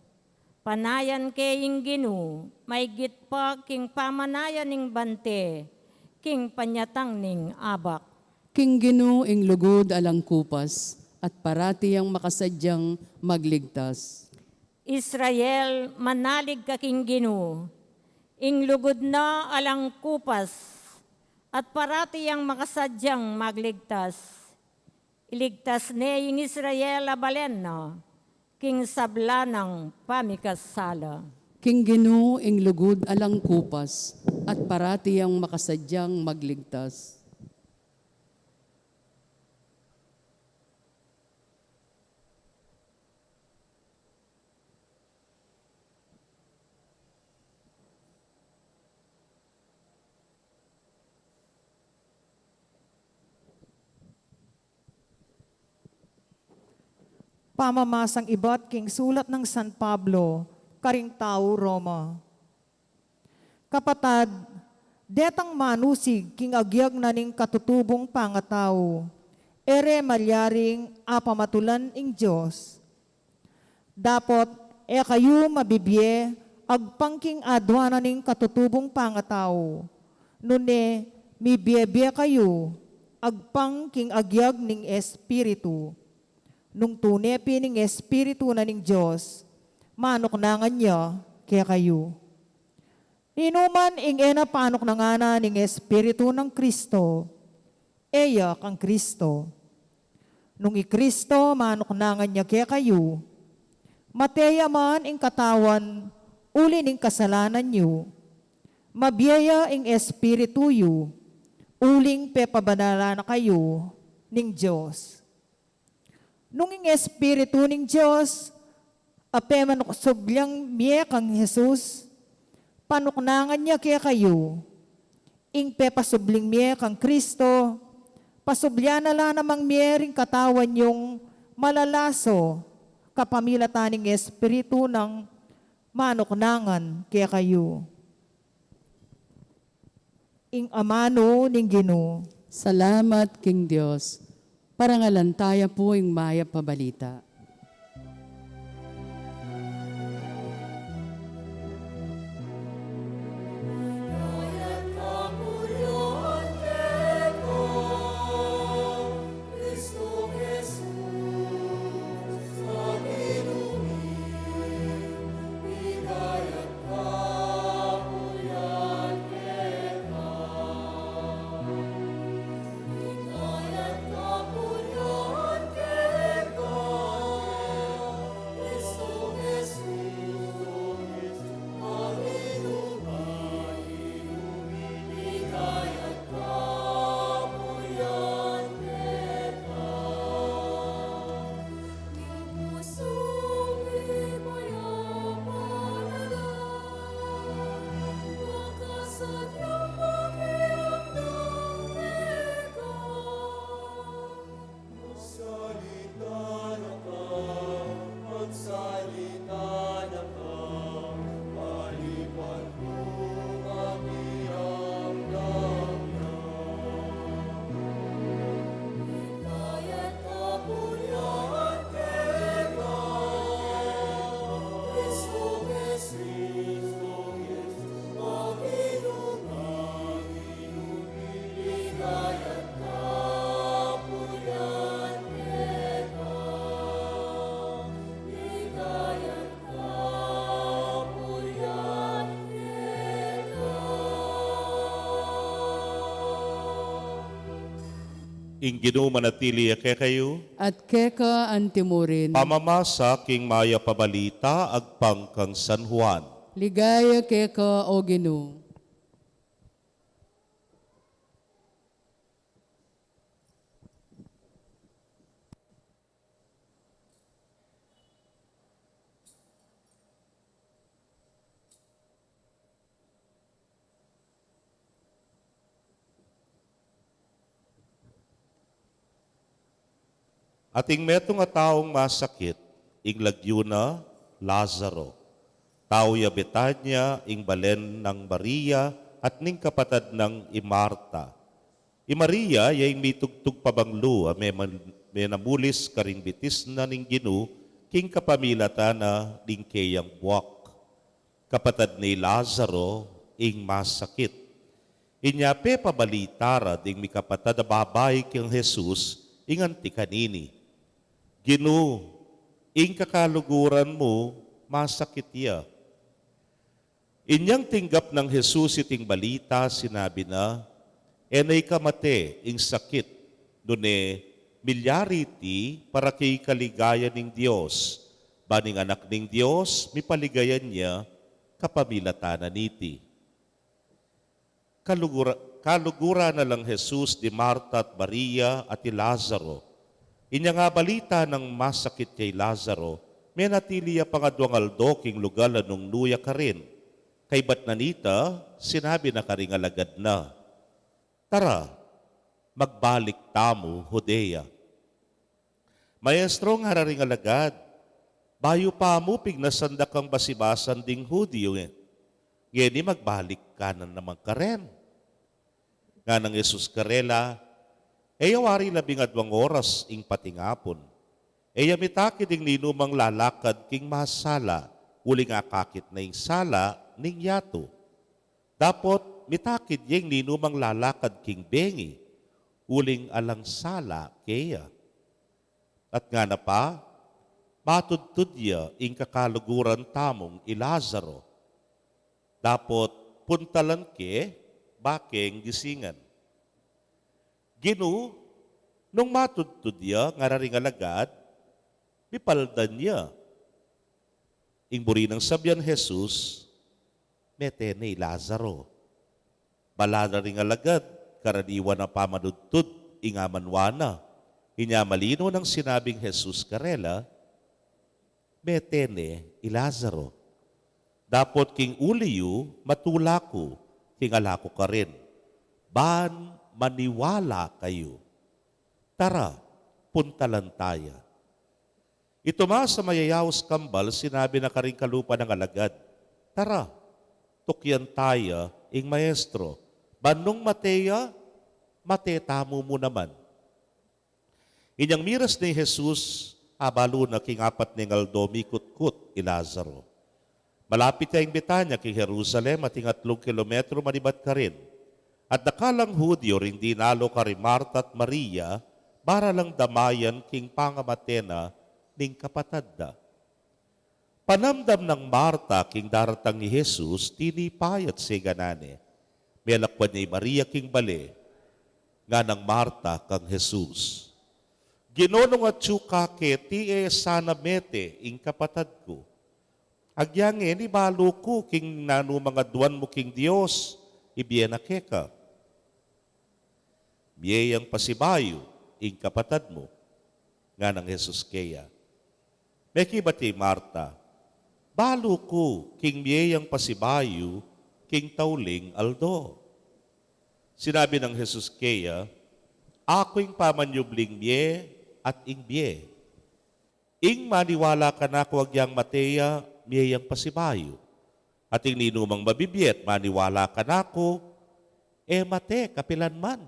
Panayan ke ing Ginu, maigit pa king pamanayan ning bante, king panyatang ning abak. King Ginu ing lugud alang kupas, at parati yang makasadyang magligtas. Israel, manalig ka king Ginu, ing lugud na alang kupas, at parati yang makasadyang magligtas. Iligtas ne ing Israel a balen na, king sabla nang pamikasala. King Ginu ing lugud alang kupas, at parati yang makasadyang magligtas. Pamamasang ibat king sulat nang San Pablo karing tau Roma. Kapatad, detang manusig king agyag na ning katutubung pangatau, e re malyaring apamatulan ing Dios. Dapot e kayu mabibie agpang king aduanan ning katutubung pangatau, nune mibie-bie kayu agpang king agyag ning Espiritu. Nung tune pin ing Espiritu na ning Dios, manuknangan ya kekayu. Ninuman ing e na panuknangan na ning Espiritu nang Kristo, e ya kang Kristo. Nung i Kristo manuknangan ya kekayu, mate ya man ing katawan uli ning kasalanan yu, mabie ya ing Espiritu yu, uling pepabanalan na kayu ning Dios. Nung ing Espiritu ning Dios a pemanuksublian mie kang Jesus, panuknangan ya kekayu. Ing pepasubling mie kang Kristo, pasublian na la namang mie ring katawan yung malalaso kapamilatan ning Espiritu nang manuknangan kekayu. Ing amanu ning Ginu. Salamat king Dios. Parangalan taya pu ing mayap a balita. Magsalita na ka, magsalita na ka, palipan kung pakiramdam na. Hikayat kapurian keka, Kristo Jesus, Panginoon namin. Ing Ginu manatili ya kekayu. At keka antimurin. Pamamasa king mayap a balita agpang kang San Juan. Ligaya keka, O Ginu. Ating metung a taung masakit, ing lagyu na Lazaro. Tau ya Betania, ing balen nang Maria at ning kapatad nang i Marta. I Maria, ya ing mitugtug pabanglu a me-, menamulis karing bitis na ning Ginu, king kapamilatan na ning keyang buak. Kapatad nang Lazaro, ing masakit. Inya pepabalita ra ding mikapatad a babai kang Jesus, ing anti kanini, "Ginu, ing kakaluguran mu, masakit ya." Inyang tinggap nang Jesus iting balita, sinabi na, "E na ikamate ing sakit, nune milyari iti para king kaligayan ning Dios, ban ing Anak ning Dios mipaligayan ya kapamilatan na niti." Kalugura-, kaluguran na lang Jesus di Marta at Maria at i Lazaro. Inyang abalita nang masakit ya i Lazaro, menatili ya pang aduang aldo king lugal a nungnu ya karin. Kaybat na nita, sinabi na karing alagad na, "Tara, magbalik tamu Judea." "Maestro," ngara ring alagad, "bayu pa mu pignasan da kang basibasan ding Judio, e, ngeni magbalik ka na naman karin?" Nganang Jesus karela, "E ya wari labing aduang oras ing patingapun. E ya mitakid ing ninumang lalakad king masala, uling akakit na ing sala ning yatu. Dapot mitakid ya ing ninumang lalakad king bengi, uling alang sala keya." At ngana pa, "Matudtud ya ing kakaluguran tamung i Lazaro. Dapot puntalan ke, ba keng gisingan." "Ginu, nung matudtud ya," ngara ring alagad, "mipaldan ya." Ing buri nang sabian Jesus, "Mete ne i Lazaro." Bala na ring alagad, karaniwan a pamanudtud ing amanwa na. Inya malino nang sinabing Jesus karela, "Mete ne i Lazaro. Dapot king uli yu, matula ku king ala ku karin, ban maniwala kayu. Tara, puntalan ta ya." I Tomas a mayayaus kambal, sinabi na karing kalupa nang alagad, "Tara, tukyan ta ya ing Maestro, ban nung mate ya, mate tamu mu naman." Inyang miras ne i Jesus, abalu na king apat neng aldo mikutkut i Lazaro. Malapit ya ing Betania king Jerusalem, ating atlung kilometro manibat karin. At dakal lang Judio ring dinalo kari Marta at Maria, para lang damayan king pangamate na ning kapatad da. Panamdam nang Marta king daratang i Jesus, tinipa ya at seganan ne. Melakwan ne i Maria king bale. Nganang Marta kang Jesus, "Ginu, nung atyu ka keti, e sana mete ing kapatad ku. Agyang ngeni balu ku king nanu mang aduan mu king Dios, ibie na keka." "Mie yang pasibayu ing kapatad mu," nganang Jesus keya. Mekibat ya i Marta, "Balu ku king mie yang pasibayu king tauling aldo." Sinabi nang Jesus keya, "Aku ing pamanyubling mie at ing bie. Ing maniwala kanaku agyang mate ya, mie yang pasibayu. At ing ninumang mabibie at maniwala kanaku, e mate kapilan man.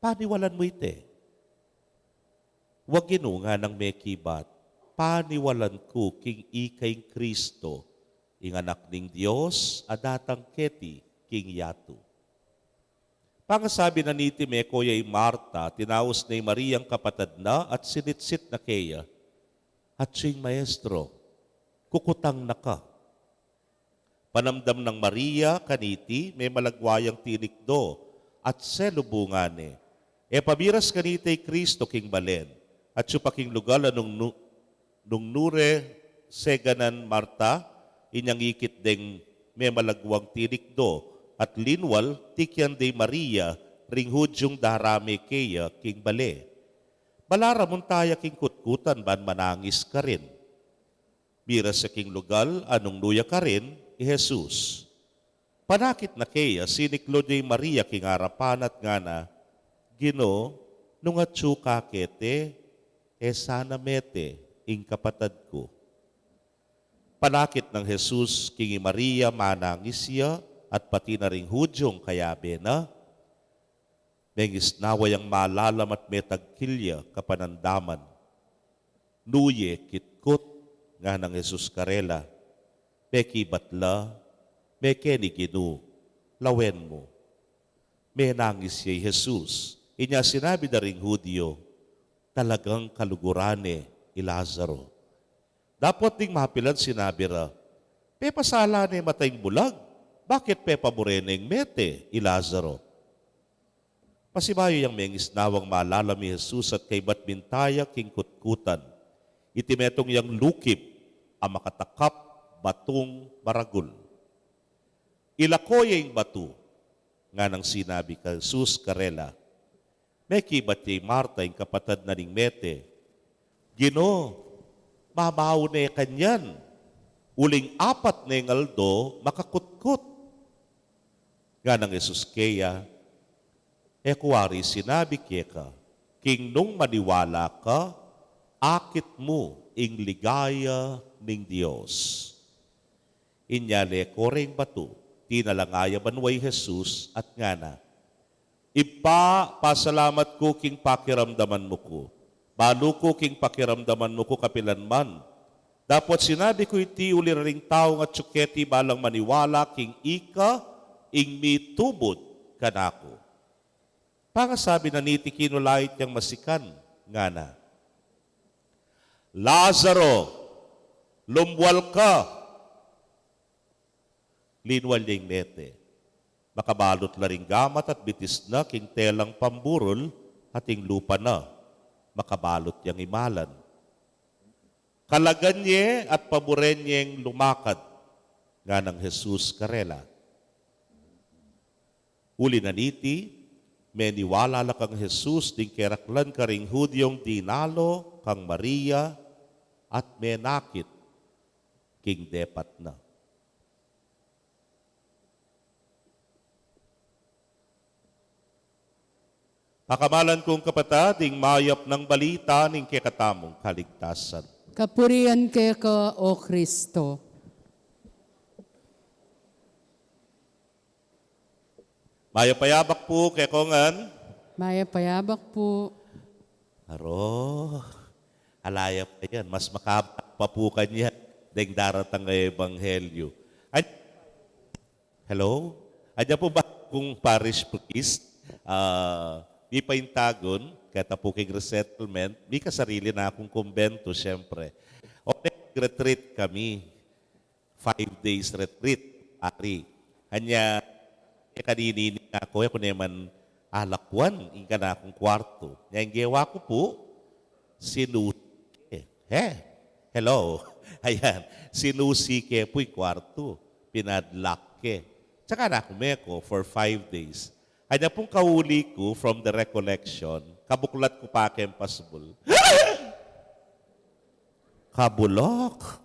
Paniwalan mu ite?" "Wa, Ginu," nganang mekibat, "paniwalan ku king ika ing Kristo, ing Anak ning Dios, a datang keti king yatu." Pangasabi na niti, meko ya i Marta, tinaus ne i Mariang kapatad na at sinitsit na keya, "Atyu ing Maestro, kukutang na ka." Panamdam nang Maria kaniti, memalagwa yang tinikdo at selubungan ne. E pa miras kanita i Kristo king balen, atyu pa king lugal a nung nu-, nung nure seganan Marta, inyang ikit deng memalagwang tinikdo at linwal tikian di Maria ring Hudyung darame keya king bale. Balaramun taya king kutkutan ban manangis karin. Miras ya king lugal a nung nu ya karin i Jesus. Panakit na keya, siniklaud ya i Maria king arapan at ngana, "Ginu, nung atyu ka keti, e sana mete ing kapatad ku." Panakit nang Jesus king i Maria, manangis ya, at pati na ring Hudyung kayabe na. Mengisnawa yang malalam at metagkil ya kapanandaman. "Nu ye kitkut?" nganang Jesus karela. Mekibat la, "Mekeni Ginu, lawen mu." Menangis ya i Jesus. Inya sinabi da ring Hudyu, "Talagang kaluguran ne i Lazaro." Dapot ding mapilan sinabi ra, "Pepasala ne mata ing bulag, bakit pepabure neng mete i Lazaro?" Pasibayu yang mengisnawang malalam i Jesus at kaybat mintaya king kutkutan, iti metung yang lukip a makatakap batung maragul. "Ilako ye ing batu," nganang sinabi kang Jesus karela. Mekibat ya i Marta, ing kapatad na ning mete, "Ginu, mamau ne kanyan, uling apat neng aldo makakutkut." Nganang Jesus keya, "E ku wari sinabi keka, king nung maniwala ka, akit mu ing ligaya ning Dios." Inya leko reng batu, tinalangaya banua i Jesus at ngana, "Ibpa, pasalamat ku king pakiramdaman mu ku. Balu ku king pakiramdaman mu ku kapilan man. Dapot sinabi ku iti uli ring taung atyu keti balang maniwala king ika ing mitubud kanaku." Pangasabi na niti kinulait yang masikan, ngana, "Lazaro, lumwal ka!" Linwal ya ing mete. Makabalut la ring gamat at bitis na king telang pamburul at ing lupa na. Makabalut yang imalan. "Kalagan ye at paburen yeng lumakad," nganang Jesus karela. Uli na niti, meniwala la kang Jesus ding keraklan karing Hudyung dinalo kang Maria at menakit king depat na. Pakamalan kung kapatad, ing mayap nang balita ning kekatamung kaligtasan. Kapurian keka, O Kristo. Mayap a yabak pu kekongan. Mayap a yabak pu. Aro, alayap a yan. Mas makabak pa pu kanyan deng daratang a ebanghelyo. Ay, hello? Adya pu ba kung parish priest? Ah, mi paintagun, keta pu king resettlement, mi kasarili na kung kumbento, siyempre. O, retreat kami. Five days retreat, pari. Anya, e kanini ini nga ku, e ku ne man alakwan ing kanakung kwartu. Nya, ing gewa ku pu, sinusi ke. He? Hello? Ayan, sinusi ke pu ing kwartu. Pinadlock ke. Tsaka na ku meko for five days. Anya pung kauli ku from the recollection, kabuklat ku pa keng pasbul. Kabulok.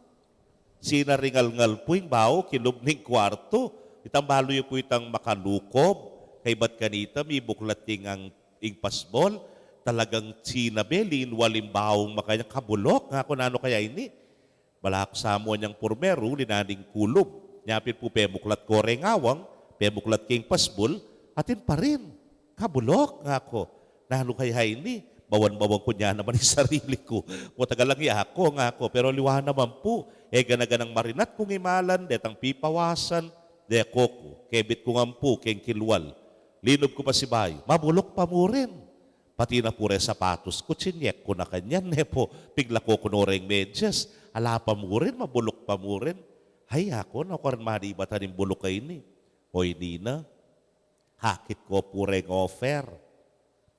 Sinaringalngal pu ing bau kilub ning kwartu. Itang balu yu pu itang makalukob. Kaybat kanita, mibuklat ya ing, ing pasbul. Talagang sinabi, linwal ing baung makanyan. Kabulok, nga ku, nanu kaya ini? Balaku samuan yang purmeru, uli na ning kulub. Nya pin pu pemuklat ku reng awang, pemuklat king pasbul, atin pa rin. Kabulok, nga ku. Nanu kaya ini? Bawan-bawan ku nya naman ing sarili ku. Matagal lang ya ku, nga ku. Pero aliwa naman pu, e gana-ganang marinat kung imalan, detang pipawasan, deko ku. Kebit ku ngan pu keng kilwal. Linub ku pasibayu, mabulok pa mu rin. Pati na pu reng sapatos ku, tsinyek ku na kanyan, ne pu. Piglako ku no reng medyas, ala pa mu rin, mabulok pa mu rin. Ay, aku, naku, karin manibatan ing bulok a ini. O, ini na. Akit ku pu reng offer.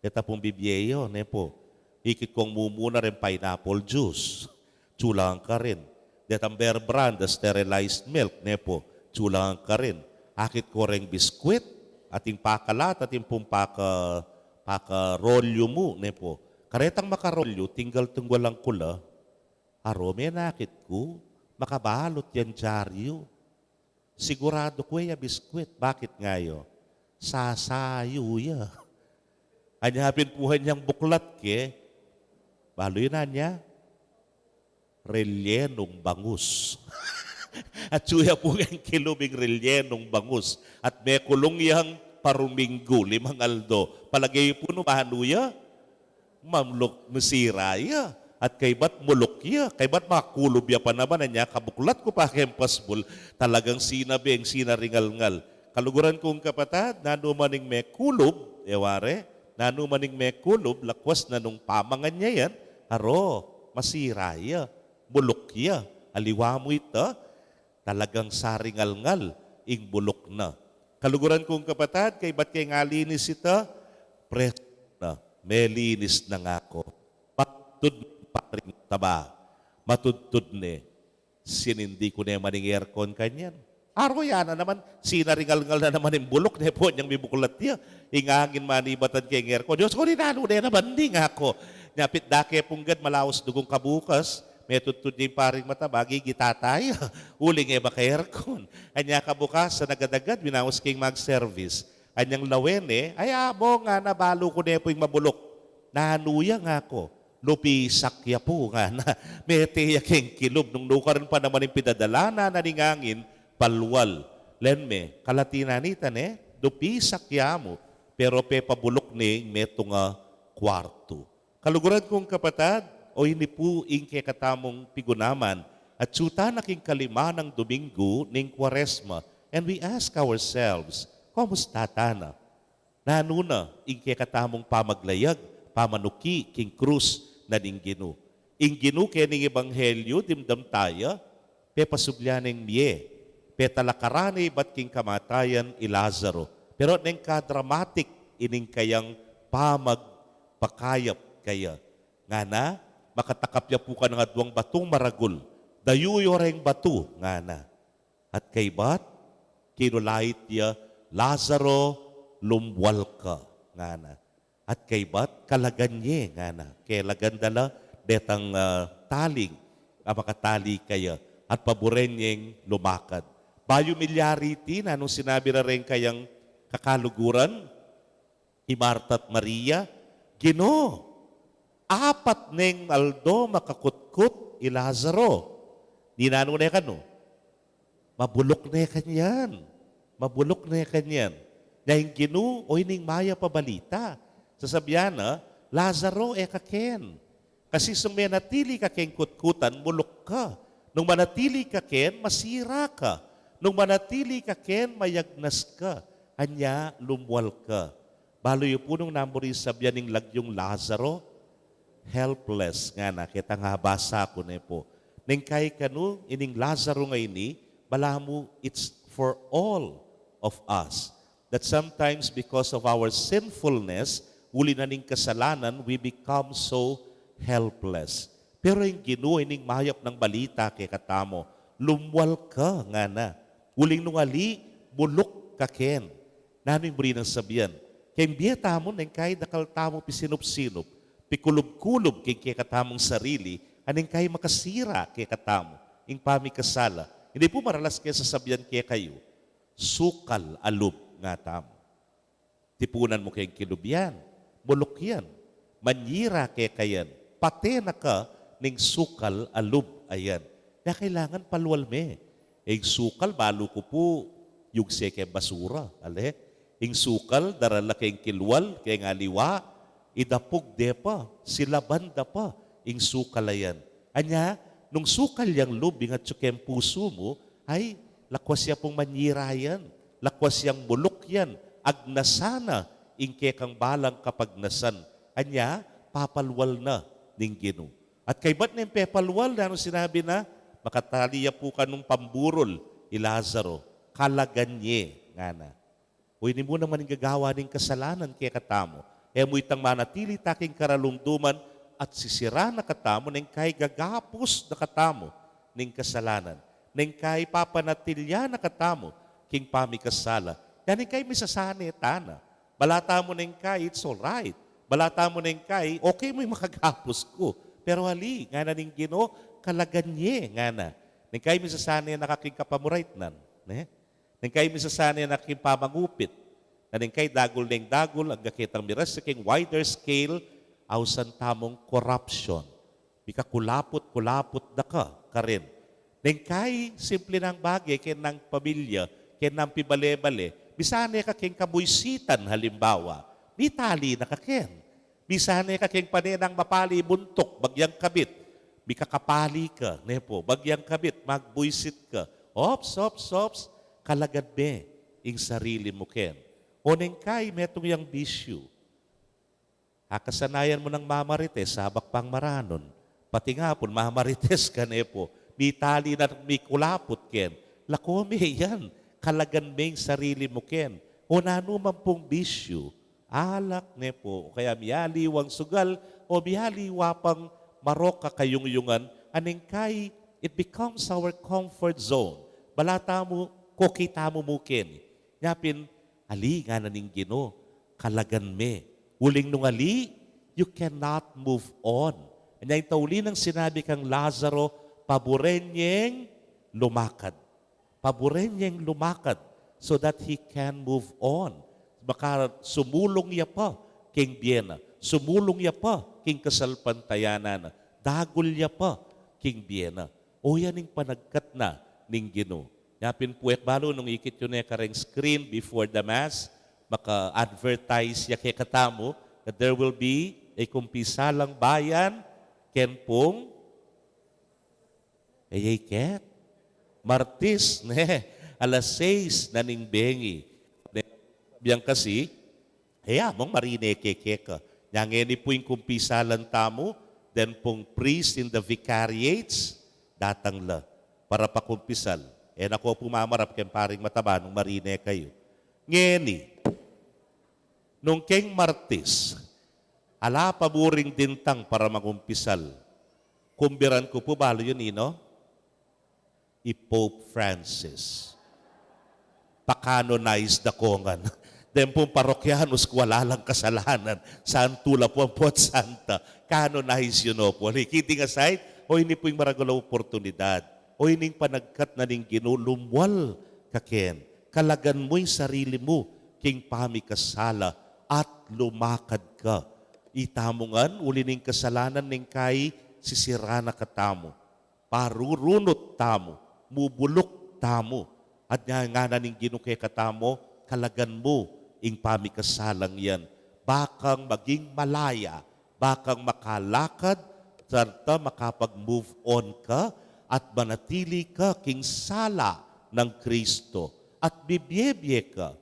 Deta pung bibie yu, ne pu. Ikit kung mumuna reng pineapple juice. Tsulang karin. Detang Bear Brand a sterilized milk, ne pu, atsu lang karin. Akit ku reng biskwit, ating pakalat, ating pung paka, pakarolyu mu, ne pu. Karetang makarolyu, tinggal-tunggal lang kula. Aro, menakit ku, makabalut yang dyaryu. Siguradu ku e ya biskwit, bakit ngaya? Sasayu ya. Anya pin pu inyang buklat ke, balu yu na nya, rellenung bangus. Atsu ya pu ing kilub ing rellenung bangus. At mekulung yang paruminggu, limang aldo. Palage yu pu nu manu ya, mamluk, masira ya. At kaybat muluk ya, kaybat makulub ya pa naman, anya kabuklat ku pa keng pasbul, talagang sinabi ing sinaringalngal. Kaluguran kung kapatad, nanu man ing mekulub, e ware, nanu man ing mekulub, lakwas na nung pamangan ya yan, aro, masira ya, muluk ya, aliwa mu ita, talagang saringalngal ing buluk na. Kaluguran kung kapatad, kaybat keng alinis ita, presko na, melinis na ngako. Matudtud, Paring Taba, matudtud ne. Sinindi ku ne man ing aircon kanyan. Aro, ya na naman, sinaringalngal na naman ing buluk, ne pu, inyang mibuklat ya. Ing angin manibatan keng aircon. Dios ku, ninanu ne naman ini ngako. Nya pit dake pung gad, malaus dugung kabukas, metudtud ya ing Paring Mataba, gigitata ya. Uling e maka-aircon. Anya kabukasan, agad-agad, binawas keng mag-service. Anyang lawen e, "Ay, Among," ngana, "balu ku ne pu ing mabuluk." "Nanu ya?" ngako. "Lupisak ya pu," ngana. Mete ya keng kilub, nung nukarin pa naman ing pidadalanan na ning angin, palwal. Len me, kalatinan ita ne, lupisak ya mu, pero pepabuluk ne ing metung a kuartu. Kaluguran kung kapatad, o ini pu ing kekatamung pigunaman, atsu tana king kalima nang Domingo ning Kuaresma, and we ask ourselves, kumusta tana? Nanu na ing kekatamung pamaglayag, pamanuki king krus na ning Ginu? Ing Ginu keni king Ebanghelyo, dimdam taya, pepasublian neng mie, petalakaran ne ibat king kamatayan i Lazaro. Pero neng ka-dramatic ining kayang pamagpakayap kaya. Ngana, "Makatakap ya pu kanang aduang batung maragul, dayuyu reng batu," ngana. At kaybat, kinulait ya, "Lazaro, lumwal ka," ngana. At kaybat, kalagan ye, ngana. Kelagan da la detang, ah, taling a makatali kaya, at paburen yeng lumakad. Bayu milyari iti, nanung sinabi na reng kayang kakaluguran, i Marta at Maria, "Ginu, apat neng aldo makakutkut i Lazaro." Ninanu ne kanu? Mabuluk ne kanyan. Mabuluk ne kanyan. Nya ing Ginu, o ining mayap a balita. Sasabian na, "Lazaro, e ka ken. Kasi nung menatili ka keng kutkutan, muluk ka. Nung manatili ka ken, masira ka. Nung manatili ka ken, mayagnas ka. Anya, lumwal ka." Balu yu pu nung namu ring sabian ning lagyung Lazaro? Helpless, ngana, ketang abasa ku ne pu. Neng kekanu, ining Lazaro ngeni, balamu, it's for all of us. That sometimes, because of our sinfulness, uli na ning kasalanan, we become so helpless. Pero ing Ginu, ining mayap nang balita kekatamu, "Lumwal ka," ngana. "Uling nung ali, muluk ka ken." Nanu ing buri nang sabian? Keng bie tamu, neng kai dakal tamu pisinup-sinup, pikulub-kulub keng kekatamung sarili, a neng kai makasira kekatamu ing pamikasala. Ini pu maralas ke sasabian kekayu, "Sukal a lub," ngana tamu. Tipunan mu keng kilub yan, muluk yan. Manyira keka yan, pate na ka ning sukal a lub a yan. Kaya kailangan palwal me. Ing sukal, balu ku pu, yugse keng basura, ale? Ing sukal, daral la keng kilwal, keng aliwa, idapug de pa, silaban da pa ing sukal a yan. Anya, nung sukal yang lub ing atyu keng pusu mu, ay, lakwas ya pung manyira yan, lakwas yang muluk yan, agnasan na ing kekang balang kapagnasan. Anya, papalwal na ning Ginu. At kaybat neng pepalwal, nanu sinabi na? "Makatali ya pu kanung pamburul i Lazaro, kalagan ye," ngana. O ini mu naman ing gagawan ning kasalanan kekatamu. E mu itang manatili ta king karalumduman at sisira na katamu neng kai gagapus na katamu ning kasalanan. Neng kai papanatilyan na katamu king pamikasala. Yan neng kai misasane tana. Bala tamu neng kai, it's all right. Bala tamu neng kai, okay mu ing makagapus ku. Pero ali, ngana ning Ginu, kalagan ye, ngana. Neng kai misasane na ka king kapamuraitnan, ne? Neng kai misasane na king pamangupit. Na neng kai dagul neng dagul, angga ketang miras king wider scale, ausan tamung corruption. Mikakulaput-kulaput da ka karin. Neng kai simple nang bage, ken nang pamilya, ken nang pibale-bale, misane ka king kabuisitan, halimbawa, mitali na ka ken. Misane ka king pane nang mapali buntuk, bagyang kabit, mikakapali ka, ne pu, bagyang kabit, magbuisit ka. Ops, ops, ops, kalagan me ing sarili mu ken. O neng kai metung yang bisyu. Akasanayan mu nang mamarites, sabak pang maranun. Pati nga pun mamarites ka, ne pu. Mitali na, mikulaput ken. Lako me yan, kalagan me ing sarili mu ken. O nanu man pung bisyu, alak, ne pu, o kaya mialiwang sugal, o mialiwa pang marok a kayungyungan, a neng kai, it becomes our comfort zone. Bala tamu, koki tamu mu ken. Nya pin, ali, ngana ning Ginu, kalagan me. Uling nung ali, you cannot move on. Nya ing tauli nang sinabi kang Lazaro, paburen yeng lumakad. Paburen yeng lumakad so that he can move on. Maka sumulung ya pa king bie na. Sumulung ya pa king kasalpantayanan na. Dagul ya pa king bie na. O yan ing panagkat na ning Ginu. Nya pin pu, e ku balu nung ikit yu ne kareng screen before the Mass, maka-advertise ya kekatamu that there will be a kumpisalang bayan, ken pung, e, e, ket, Martis, ne, alas sais na ning bengi. Ne, biang kasi, e, among marine ke keka. Nya ngeni pu ing kumpisalan tamu, then pung priest in the vicariates, datang la para pakumpisal. E na ko pu mamarap keng paring mataba nung marine kayu. Ngeni, nung keng Martis, ala pa buring dintang para mangumpisal. Kumbiran ku pu, balu yu ninu? I Pope Francis. Pa-canonize da ko ngan. Deng pung parokyanus ku ala lang kasalanan. Santu la pu, ampo at santa. Canonize yu no pu. Kidding aside, o ini pu ing maragul a oportunidad. O ini ing panagkat na ning Ginu, lumual ka ken. Kalagan mu ing sarili mu king pamikasala at lumakad ka. Itamu ngan, uli ning kasalanan neng kai sisira na katamu. Parurunut tamu, mubuluk tamu. At nya ngana ning Ginu kekatamu, kalagan mu ing pamikasalang yan. Ba kang maging malaya, ba kang makalakad, sarta makapag-move on ka, at manatili ka king sala nang Kristo, at bibie-bie ka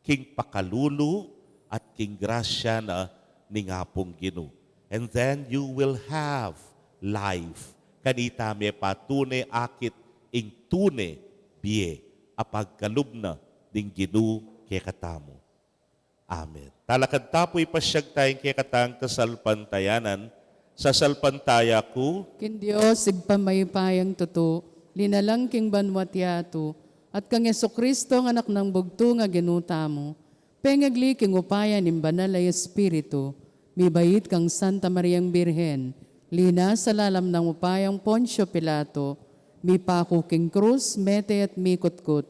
king pakalulu at king grasya na ning Apung Ginu. And then you will have life. Kanita me pa tune akit ing tune bie a pagkalub na ning Ginu kekatamu. Amen. Talakad ta pu, ipasyag taya ing kekatang kasalpantayanan. Sasalpantaya ku king Dios, Ibpang mayupayang tutu, linalang king banwa't yatu, at kang Jesucristo, a Anak nang bugtu a Ginu tamu, pengagli king upaya ning Banal a Espiritu, mibait kang Santa Mariang Birhen, linasa lalam nang upayang Poncio Pilato, mipaku king krus, mete at mikutkut,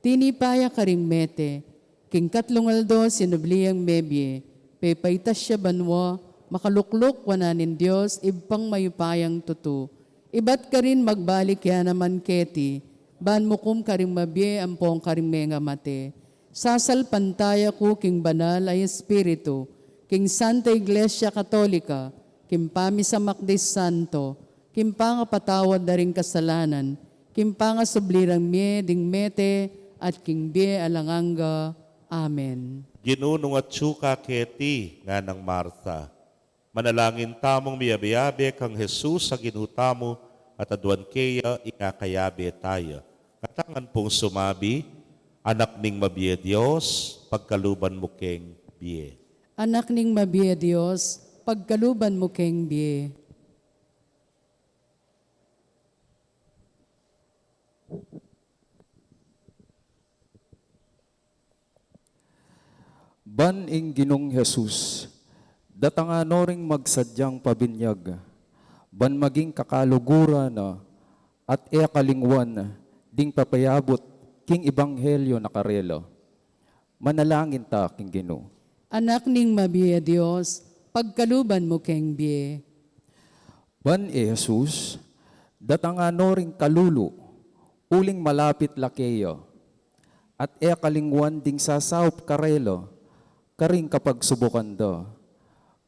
tinipa ya karing mete, king katlung aldo sinubli yang mebie, pepaitas ya banwa, makalukluk wanan ning Dios, Ibpang mayupayang tutu. Ibat karin magbalik ya naman keti, ban mukum karing mabie ampong karing mengamate. Sasalpantaya ku king Banal a Espiritu, king Santa Iglesia Katolika, king pamisamak ding santo, king pangapatawad da ring kasalanan, king pangasubli rang mie ding mete, at king bie alang angga. Amen. Ginu, nung atsu ka keti, nganang Marta, manalangin tamung miyabe-yabe kang Jesus a Ginu tamu, at aduan keya ing akayabe taya. Katangan pung sumabi, Anak ning mabie Dios, pagkaluban mu keng bie. Anak ning mabie Dios, pagkaluban mu keng bie. Ing Ginung Jesus, datanga no ring magsadyang pabinyag, ban maging kakaluguran na, at e kalingwan ding pepayabut king ebanghelyo na karela. Manalangin ta king Ginu. Anak ning mabie Dios, pagkaluban mu keng bie. Ban e Jesus, datanga no ring kalulu, uling malapit la keya, at e kalingwan ding sasaup karela, karing kapagsubukan da.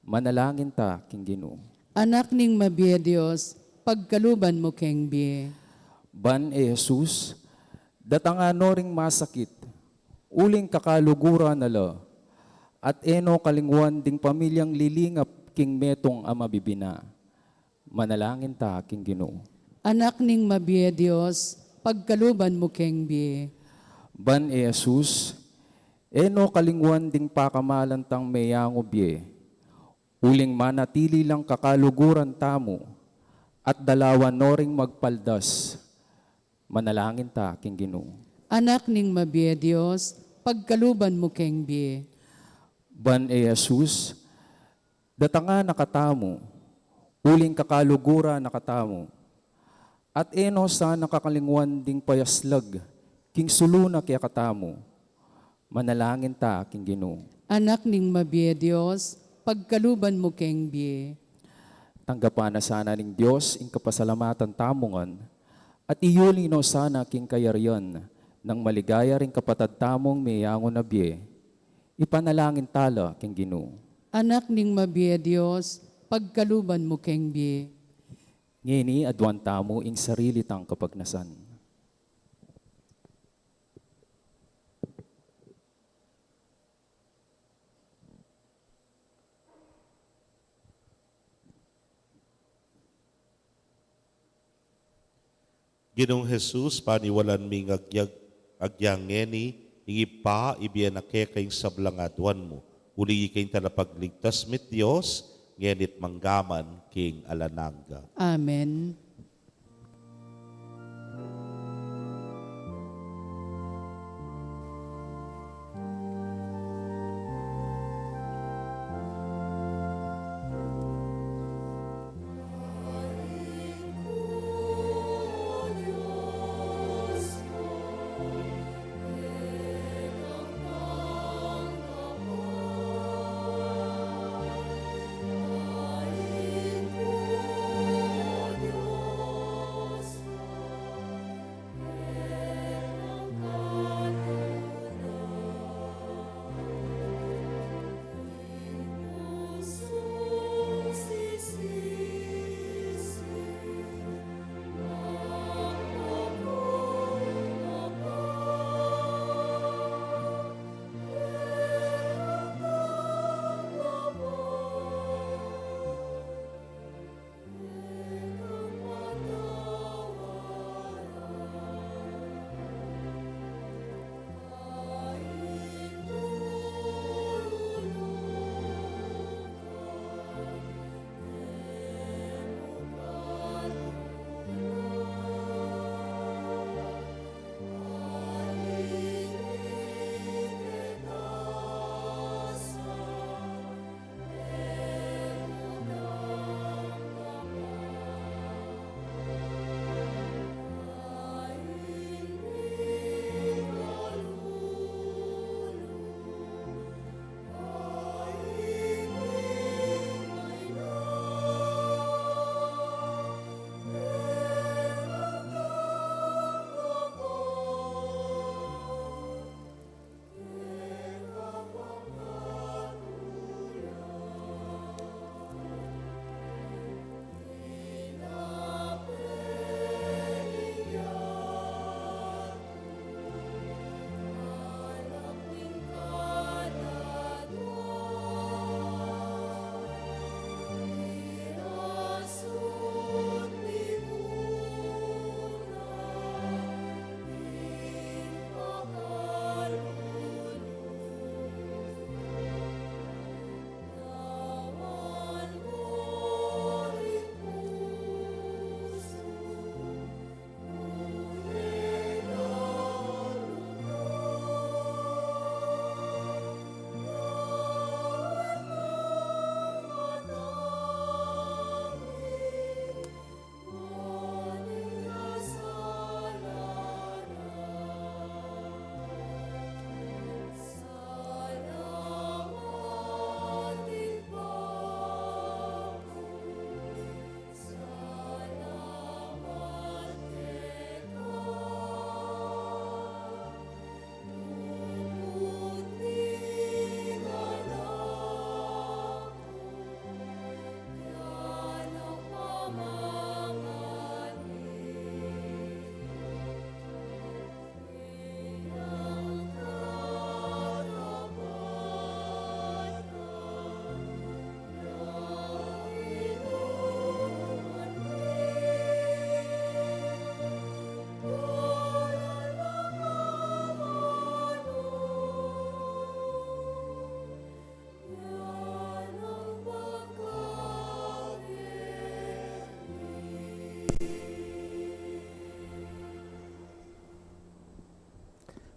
Manalangin ta king Ginu. Anak ning mabie Dios, pagkaluban mu keng bie. Ban e Jesus, datanga no ring masakit, uling kakaluguran na la, at e no kalingwan ding pamilyang lilingap king metung a mabibina. Manalangin ta king Ginu. Anak ning mabie Dios, pagkaluban mu keng bie. Ban e Jesus, e no kalingwan ding pakamalan tang meyangu bie, uling manatili lang kakaluguran tamu, at dalawan no ring magpaldas. Manalangin ta king Ginu. Anak ning mabie Dios, pagkaluban mu keng bie. Ban e Jesus, datanga na katamu, uling kakaluguran na katamu, at e no sana kakalingwan ding payaslag king sulu na kekatamu. Manalangin ta king Ginu. Anak ning mabie Dios, pagkaluban mu keng bie. Tanggapan na sana ning Dios ing kapasalamatan tamu ngan, at iyuli no sana king kayarian nang maligaya ring kapatad tamung meyangu na bie. Ipanalangin ta la king Ginu. Anak ning mabie Dios, pagkaluban mu keng bie. Ngeni aduan tamu ing sarili tang kapagnasan. Ginung Jesus, paniwalan ming agyang, agyang ngeni, ing Ibpa, ibie na keka ing sablang aduan mu. Uli ika ing talapagligtas mit Dios, ngeni't manggaman king alang angga. Amen.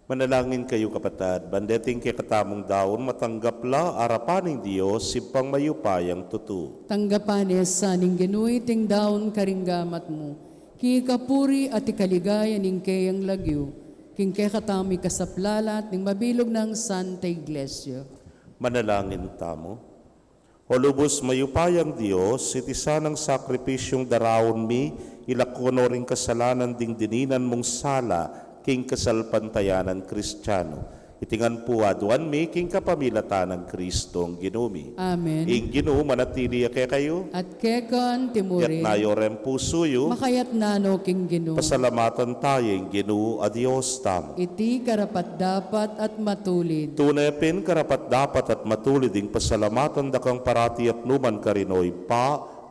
Manalangin kayu, kapatad, ban deting kekatamung daun matanggap la arapan ning Dios, Ibpang mayupayang tutu. Tanggapan na sa ning Ginu iting daun karing gamat mu, king ikapuri at ikaligaya ning keyang lagyu, king kekatamung ikasaplalat ning mabilug nang Santa Iglesia. Manalangin tamu. O lubus mayupayang Dios, iti sanang sakripisyung daraun mi, ilako no ring kasalanan ding dininan mung sala king kasalpantayanan Kristiano. Iti ngan pu aduan mi king kapamilatan nang Kristong Ginu mi. Amen. Ing Ginu manatili ya kekayu. At keka mu rin. Itas yu ring pusu yu. Makatas na no king Ginu. Pasalamatan taya ing Ginu a Dios tamu. Iti karapat-dapat at matulid. Tune pin karapat-dapat at matulid ing pasalamatan da kang parati at nukarin man, O Ibpa,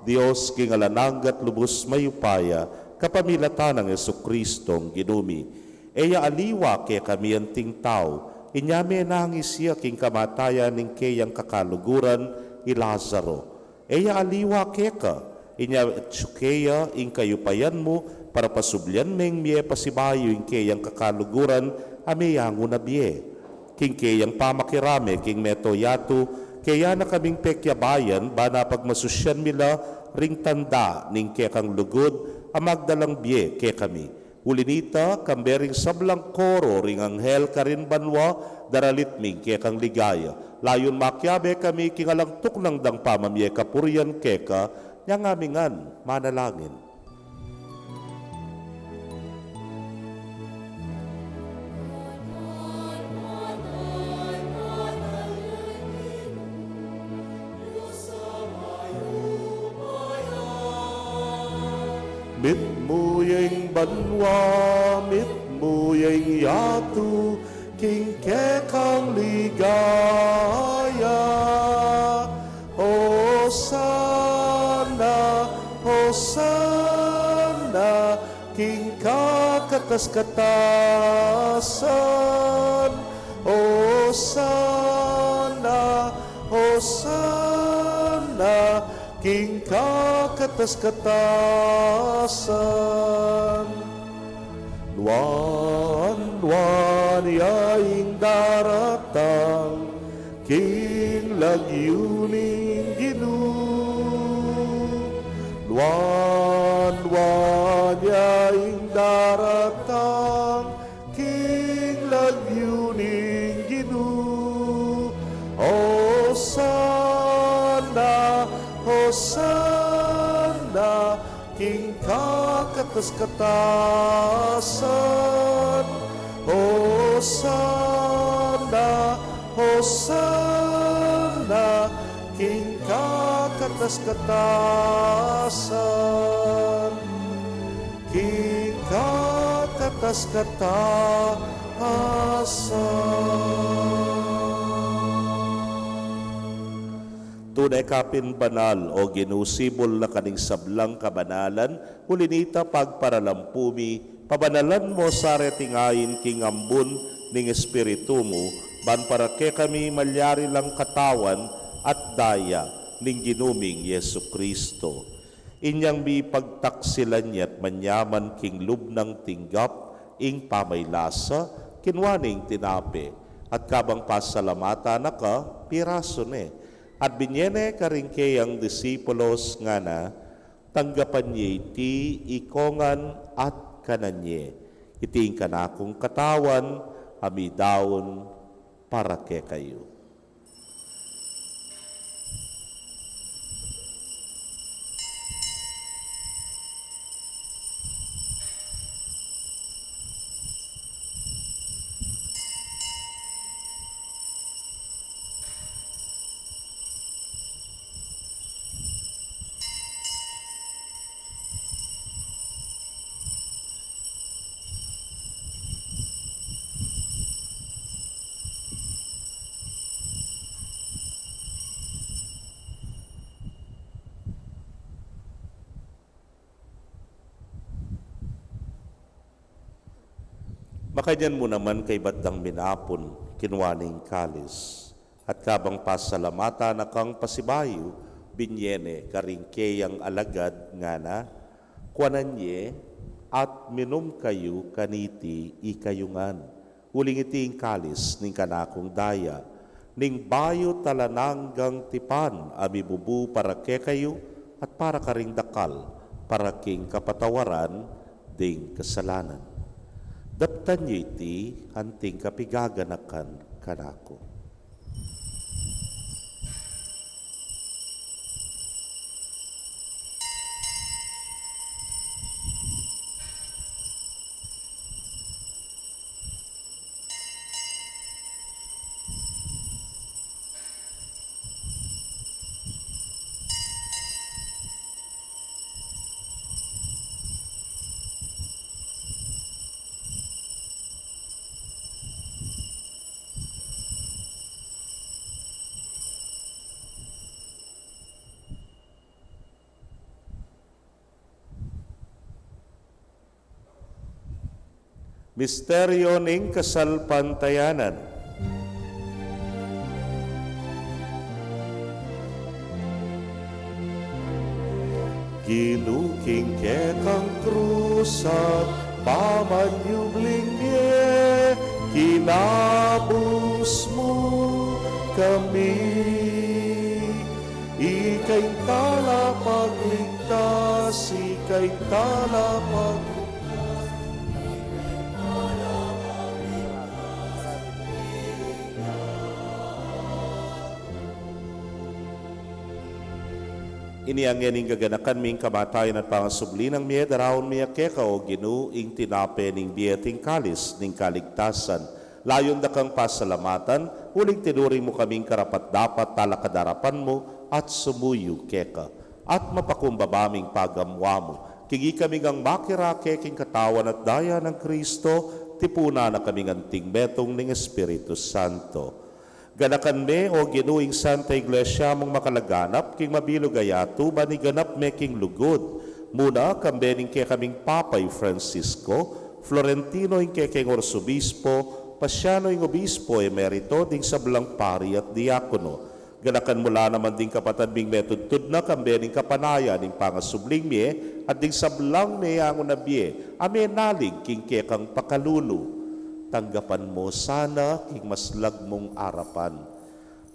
Dios king alang angga at lubus mayupaya, kapamilatan nang Jesukristong Ginu mi. E ya aliwa kekami anting tau, inya menangis ya king kamatayan ning keyang kakaluguran, i Lazaro. E ya aliwa keka, inya atyu keya ing kayupayan mu, para pasublian meng mie pasibayu ing keyang kakaluguran a meyangu na bie. King keyang pamakirame king meto yatu, keya na kaming pekyabayan, ban pagmasusyan mi la ring tanda ning kekang lugud a magdalang bie kekami. Uli nita, kambe ring sablang koro ring anghel karin banua, daralit mi ing kekang ligaya. Layun makiabe kami king alang tuknang dang pamamie kapurian keka, inya ngan mi ngan manalangin. Mitmu ya ing banua, mitmu ya ing yatu, king kekang ligaya. Hosana, Hosana, king kakatas-katasan. Hosana, Hosana, king kakatas-katasan. Nuan, nuan ya ing daratang king lagyu ning Ginu. Nuan, nuan ya ing daratang king lagyu ning Ginu. Hosana, Hosana, king kakatas-katasan. Hosana, Hosana, king kakatas-katasan. King kakatas-katasan. Tune ka pin banal, O Ginu, sibul na ka ning sablang kabanalan, uli nita pagparalampu mi, pabanalan mo sa reting ain king ambun ning Espiritu mu, ban para kekami malyari lang katawan at daya ning Ginu ming Jesucristo. Inyang mipagtaksilan ya't manyaman king lub nang tinggap ing pamaylasa, kinua ne ing tinape, at kabang pasalamatan na ka, pirasu ne, at binye ne karing keyang disipulos, ngana, tanggapan ye iti ikongan at kanan ye. Iti ing kanakung katawan a midaun para kekayu. Makanyan mu naman kaybat dang minapun, kinua ne ing kalis, at kabang pasalamatan na kang pasibayu, binye ne karing keyang alagad, ngana, kuanan ye at minum kayu kaniti ikayu ngan, Uling iti ing kalis ning kanakung daya, ning bayu't alang anggang tipan, a mibubu para kekayu at para karing dakal, para king kapatawaran ding kasalanan. Daptan yu iti anting kapigaganakan kanaku. Misteryo ning kasalpantayanan. Ginu, king kekang krus at pamanyubling mie, kinabus mu kami. Ika ing talapagligtas, ika ing talapagligtas. Ini ngeni ing gaganakan mi, ing kamatayan at pangasubli nang mie, daraun mi keka, o Ginu, ing tinape ning bie at ing kalis ning kaligtasan. Layun da kang pasalamatan, uling tinuring mu kaming karapat-dapat talakad arapan mu at sumuyu keka. At mapakumbaba ming pagamuan mu, king ikami ngang makirake king katawan at daya nang Kristo, tipunan na kaming anting metung ning Espiritu Santo. Ganakan me, o Ginu, ing Santa Iglesia mung makalaganap king mabilug a yatu, ban iganap me king lugud. Muna, kambe ning kekaming Papa i Francisco, Florentino ing kekeng Arsobispo, Pasiano ing Obispo Emerito, ding sablang pari at diakono. Ganakan mu la naman ding kapatad ming metudtud na kambe ning kapanayan ning pangasubling mie, at ding sablang meangu na bie a menalig king kekang pakalulu. Tanggapan mu sana king maslag mung arapan.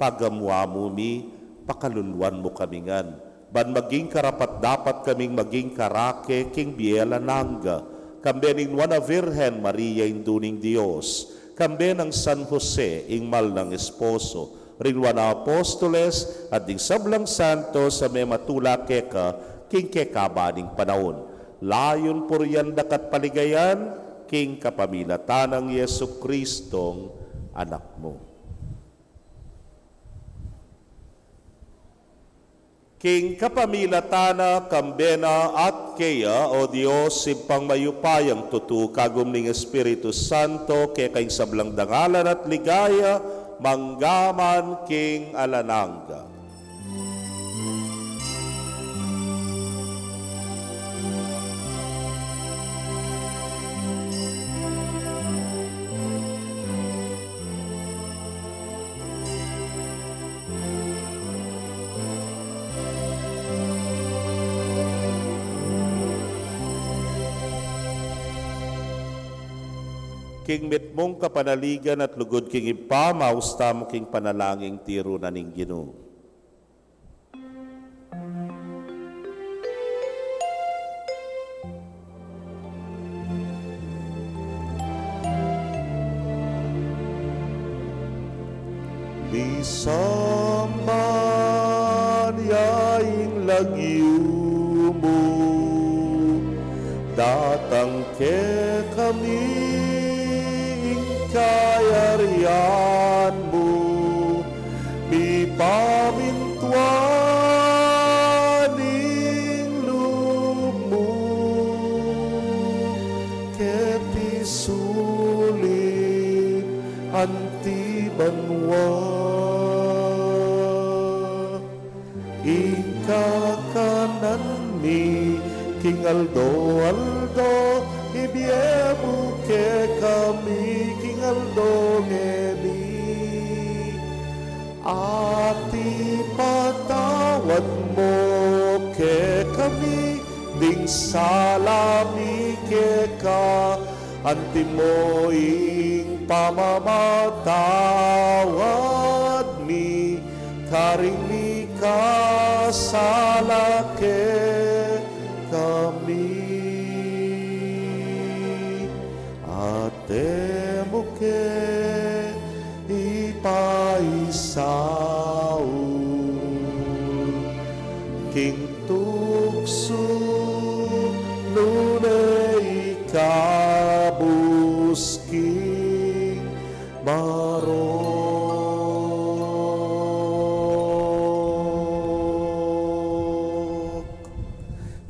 Pagamuan mu mi, pakaluluan mu kami ngan, ban maging karapat-dapat kaming maging karake king bie alang angga, kambe ning Nuan a Virgen Maria, Indu ning Dios, kambe nang San Jose, ing mal nang esposo, ring Nuan a Apostoles, at ding sablang santos a mematula keka king kekaban ning panaun. Layun purian da ka at paligayan, king kapamilatan nang Jesucristong Anak mu. King kapamilatan na, kambe na, at keya, o Dios, Ibpang mayupayang tutu, kagum ning Espiritu Santo, keka ing sablang dangalan at ligaya, mangga man king alang angga. King mitmung kapanaligan at lugud king Ibpa, maus tamu king panalangin tiru na ning Ginu. Misamban ya ing lagyu mu, datang kekami ing kayarian mu, mipamintuan ing lub mu keti sulip anti banua. Ing kakanan mi king aldo-aldo, ibie mu kekami king aldo ngeni. At ipatawad mu kekami ding sala mi keka, Antimo ing pamamatawad mi karing mikasala kekami, at e mu ke ipaisaul king tuksu, nune ikabus king marok.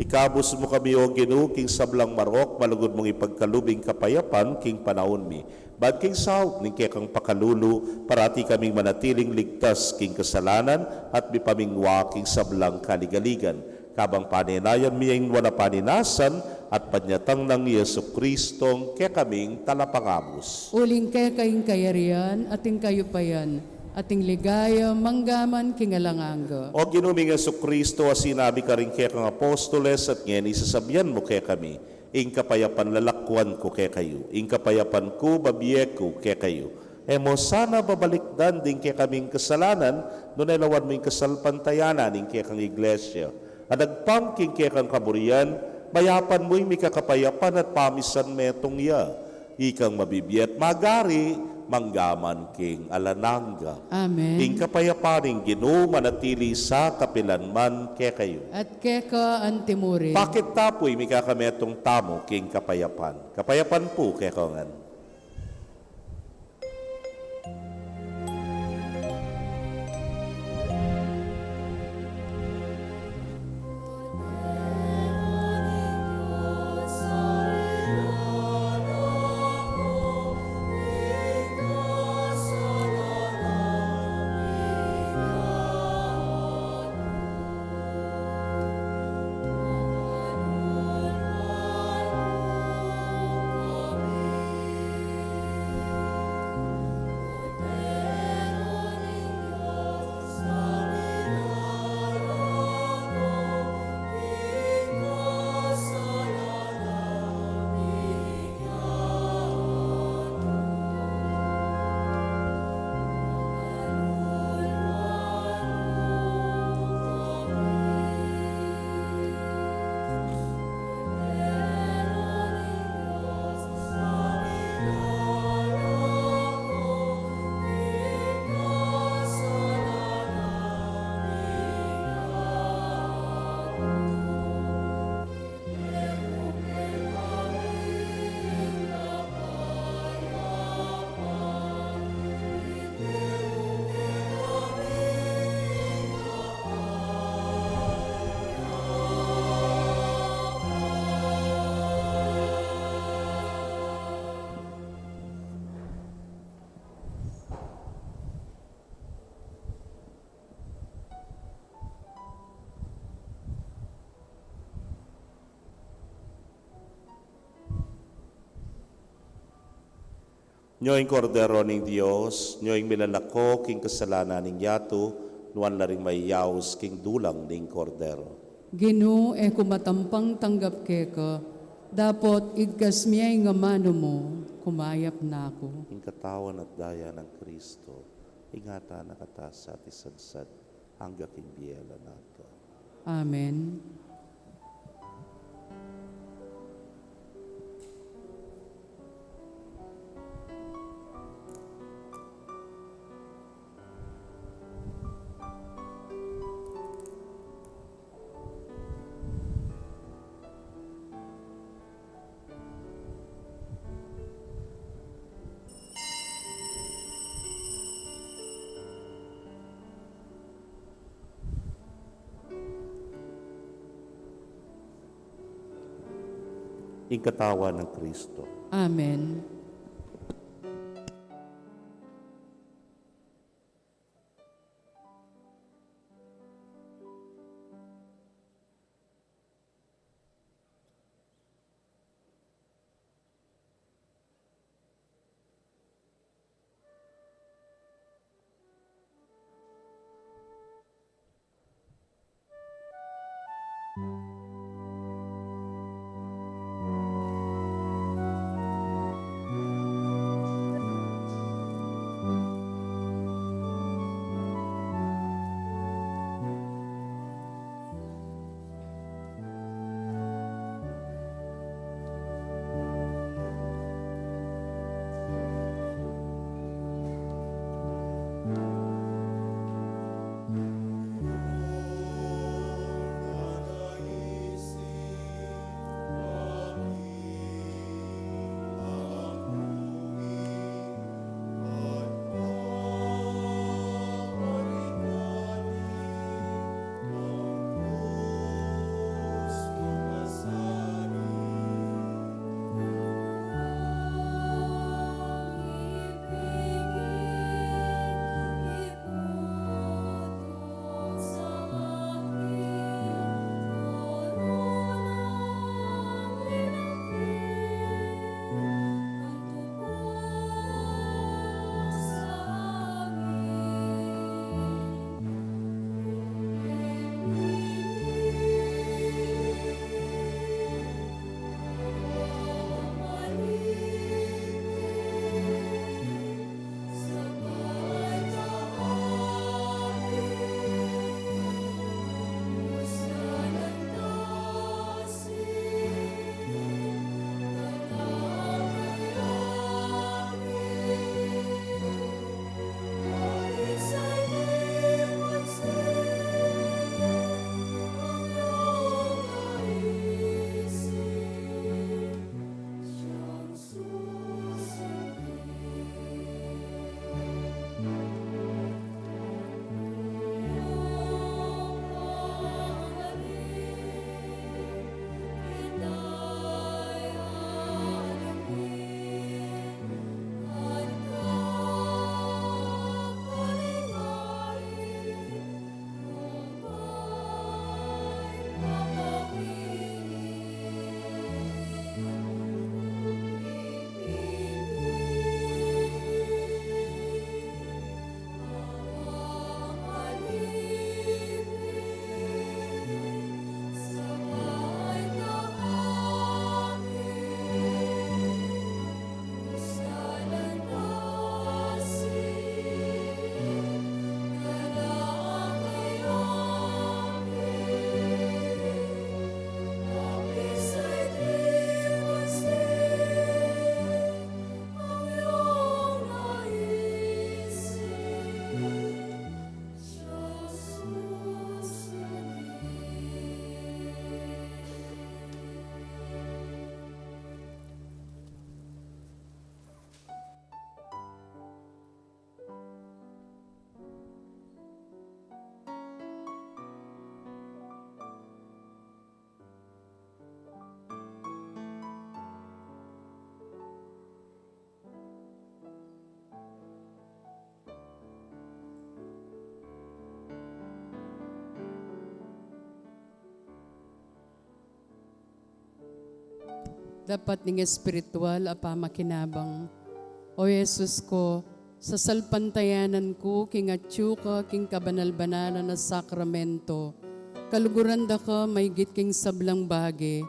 Ikabus mu kami, O Ginu, king sablang marok, malugud mung ipagkalub ing kapayapan king panaun mi. Ban king saup ning kekang pakalulu, parati kaming manatiling ligtas king kasalanan at mipamingwa king sablang kaligaligan. Kabang panenayan mi ing nuan a paninasan at panyatang nang Jesucristong kekaming Talapangabus. Uling keka ing kayarian at ing kayupayan at ing ligaya manggaman king alang angga. O Ginu ming Jesucristo, a sinabi karing kekang apostoles at ngeni sasabian mu kekami, ing kapayapan lalakwan ku kekayu, ing kapayapan ku babie ku kekayu. E mu sana babalikdan ding kekaming kasalanan, nune lawan mu ing kasalpantayanan ning kekang Iglesia. At agpang king kekang kaburian, mayapan mu ing mikakapayapan at pamisan metung ya. Ikang mabibie at magari, manggaman king alang angga. Amen. Ing kapayapan ning Ginu manatili sa kapilan man kekayu. At keka antimurin. Pakit ta pu ing mikakametung tamu king kapayapan. Kapayapan pu kekongan. Nyo ing Kordero ning Dios, nyo ing milalako king kasalanan ning yatu, nuan la ring mayaus king dulang ning Kordero. Ginu, e ku matampang tanggap keka, dapot igkas me ing amanu mu, kumayap na ku. Ing katawan at daya nang Kristo, ingatan na kata sa at isagsag angga king bie alang angga. Amen. Ing katawan nang Kristo. Amen. Dapat ning espiritual a pamakinabang. O Jesus ko, sasalpantayanan ku king atyu ka king kabanal-banalan a sakramento. Kaluguran da ka maygit king sablang bage,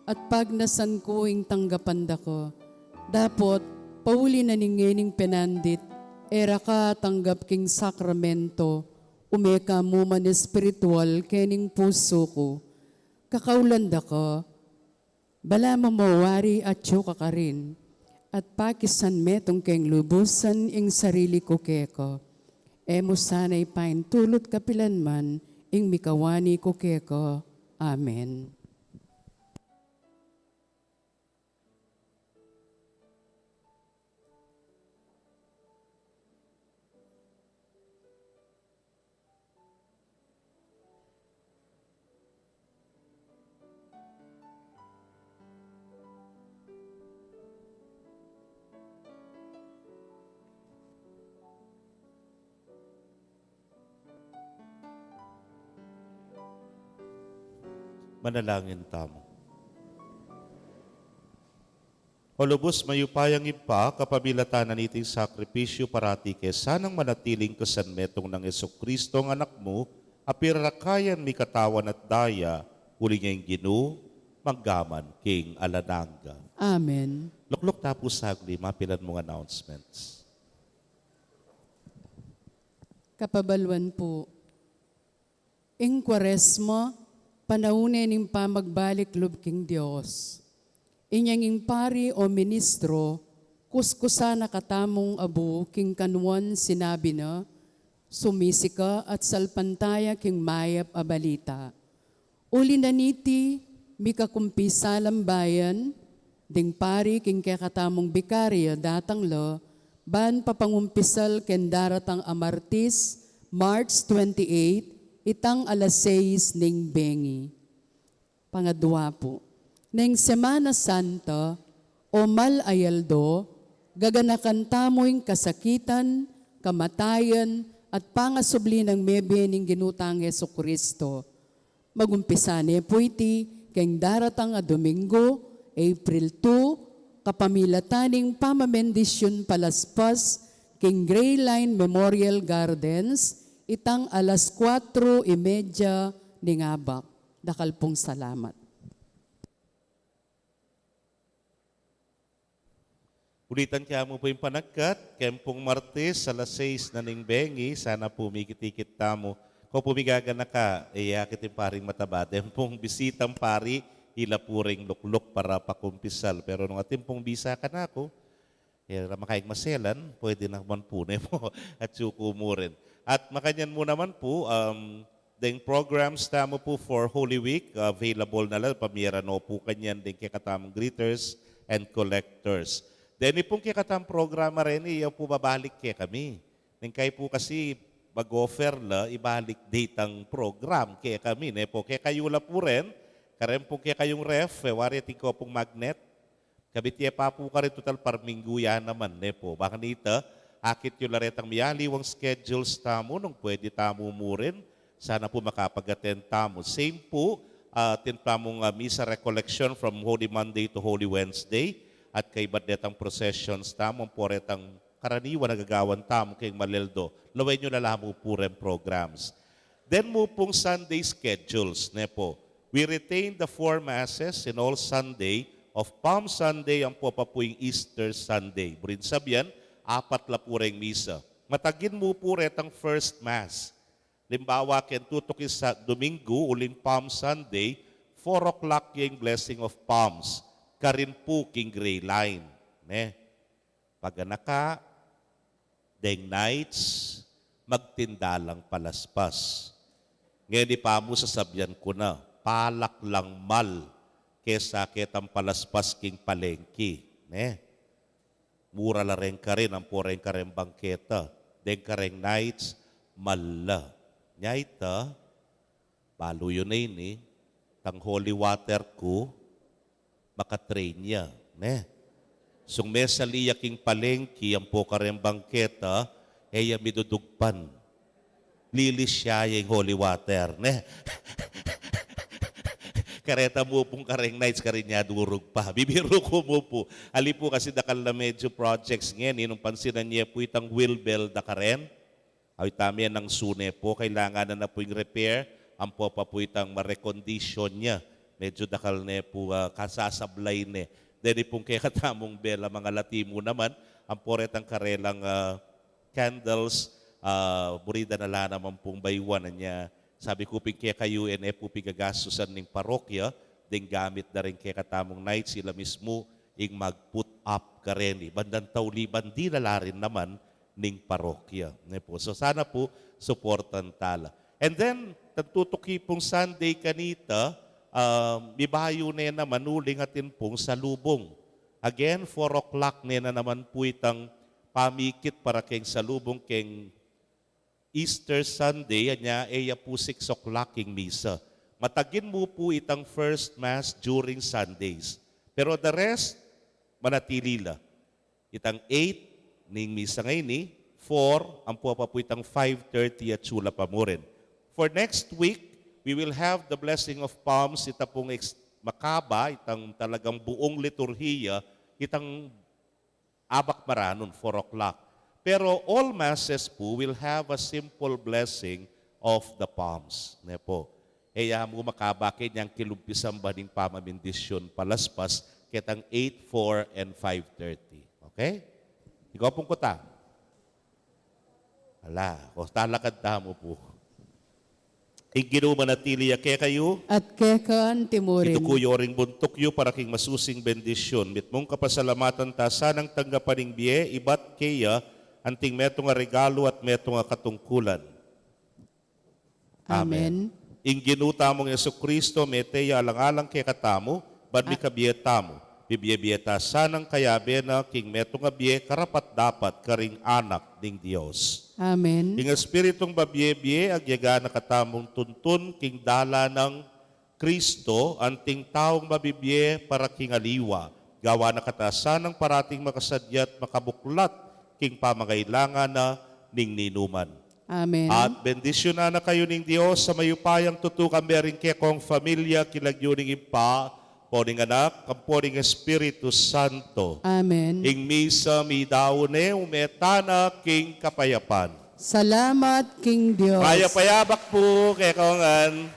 at pagnasan ku ing tanggapan da ka. Dapot, pauli na ning ngening penandit, e ra ka tanggap king sakramento, ume ka mu man espiritual kening pusu ku. Kakaulan da ka, balamu mo wari atyu ka karin, at pakisan metung keng lubusan ing sarili ku keka. E mu sana ipaintulut kapilan man ing mikawani ku keka. Amen. Manalangin tamu. O lubus mayupayang Ibpa, kapamilatan na niting sakripisyu parati ke sanang manatiling kasanmetung nang Jesucristo a Anak mu, a pirakayan mi katawan at daya, uli ning Ginu, mangga man king alang angga. Amen. Lukluk ta pu saglit, mapilan mung announcements. Kapabaluan pu. Ing Kuaresma, panaun ne ning pamagbalik lub king Dios. Inyang ing pari o ministro, kuskusan na katamung abu king kanuan sinabi na, sumisika at salpantaya king mayap a balita. Uli na niti, mika kumpisalang bayan, ding pari king kekatamung bikarya datang la, ban papangumpisal keng daratang a Martis, March twenty-eight, itang alas sais ning bengi. Pangadwa pu, neng Semana Santa, o mal a aldo, gaganakan tamu ing kasakitan, kamatayan, at pangasubli nang mebie ning Ginu tang Jesucristo. Magumpisa ne pu iti keng daratang a Domingo, April two, kapamilatan ning pamamendisyun palaspas king Grey Line Memorial Gardens, itang alas kuatro y media ning abak. Dakal pung salamat. Ulitan ke mu pu ing panagkat, keng pung Martis, alas sais na ning bengi, sana pu mikit-ikit tamu. Kau pu migaganaka, e, akit ing paring mataba, deng pung bisitang pari, ila pu ring lukluk para pakumpisal. Pero nung atin pung bisa kanaku, e, ra makaing maselan, pwede naman pu, ne pu, at suku mu rin. At makanyan mu naman pu, um, deng programs tamu pu for Holy Week, available na la, pamiyara no pu kanyan deng kekatamung greeters and collectors. Deni pung kekatamung programa reni, iya pu babalik kekami. Neng kayi pu kasi mag-offer la, ibalik de itang program kekami, ne pu, kekayu la pu rin, kareng pung kekayung ref, e, wari atin ko pung magnet, kabit ye pa pu karin, tutal parminggu ya naman, ne pu. Bang kanita, akit yu la retang miyaliwang schedules tamu, nung pwede tamu mu rin, sana pu makapag-attend tamu. Same pu, ah, atin tamung, ah, Misa Recollection from Holy Monday to Holy Wednesday, at kaybat detang processions tamu, ampo retang karaniwan a gagawan tamu keng mal a aldo. Lawen yu na la mu pu reng programs. Then mu pung Sunday schedules, ne pu. We retain the four masses in all Sunday of Palm Sunday, ampo pa pu ing Easter Sunday. Buring sabyan, apat la pu reng misa. Matagin mu pu retang first mass. Limbawa, keng tutuki sa Domingo, uling Palm Sunday, four o'clock ya ing Blessing of Palms. Karin pu king Grey Line. Ne? Paganaka, deng knights, magtinda lang palaspas. Ngeni pa mu sasabyan ku na, palak lang mal kesa ketang palaspas king palengki, ne? Mura la reng karin, ampo reng kareng bangketa, deng kareng knights, mal la. Nya ita, balu yu na ini, tang holy water ku, maka-train ya, ne? Sung mesali ya king palengki, ampo kareng bangketa, e ya midudugpan. Lilis ya ing holy water, ne? Kareta mu pung kareng Knights, karin ya durug pa. Bibiru ku mu pu. Ali pu kasi dakal na medyo projects ngeni, nung pansinan ye pu itang wheel bell da karen. Awi tame nang sune pu, kailangan na na pu ing repair, ampo pa pu itang ma-recondition ya. Medyo dakal ne pu, ah, kasasablay ne. Deni pung kekatamung bell a mangalati mu naman, ampo retang karelang, ah, candles, ah, muri da na la naman pung bayuan. Anya, sabi ku pin kekayu, e ne pu pigagastusan ning parokya, deng gamit da ring kekatamung Knights, ila mismu ing mag-put up kareni. Bandang tauli, bandi na la rin naman ning parokya. Ne pu. So, sana pu, suportan tala. And then, tantu tuki pung Sunday kanita, ah, mibayu ne naman uling atin pung salubung. Again, four o'clock ne na naman pu itang pamikit para keng salubung keng Easter Sunday, anya e ya pu six o'clock ing misa. Matagin mu pu itang first mass during Sundays. Pero the rest, manatili la. Itang eight ning misa ngeni, four, ampo pa pu itang five thirty at sula pa mu rin. For next week, we will have the blessing of palms, ita pung ex-, makaba, itang talagang buong liturhiya, itang abak maranun, four o'clock. Pero all masses pu will have a simple blessing of the palms. Ne pu. E ya mu makaba keni ing kilumpisan ba ning pamamindisyon palaspas ketang eight, four, and five thirty. Okay? Ikaw pung kuta. Ala, o talakad tamu pu. Ing Ginu manatili ya kekayu. At keka anti mu rin. Ituku yu ring buntuk yu para king masusing bendisyun. Mitmung kapasalamatan ta sanang tanggapan ing bie ibat keya, anting metung a regalu at metung a katungkulan. Amen. Amen. Ing Ginu tamung Jesucristo, mete ya alang-alang kekatamu, ban A- mikabie tamu. Bibie-bie ta sanang kayabe na king metung a bie karapat-dapat karing anak ning Dios. Amen. Ing Espiritung mabie-bie, agyaga na katamung tuntun king dalan nang Kristo, anting taung mabibie para king aliwa. Gawa na kata sanang parating makasadya at makabuklat king pamangailangan na ning ninuman. Amen. At bendisyunan na kayu ning Dios a mayupayang tutu, kambe ring kekong familia, king lagyu ning Ibpa, ampo ning Anak, ampo ning Espiritu Santo. Amen. Ing misa meyari ne, ume tana king kapayapan. Salamat king Dios. Mayap a yabak pu kekongan.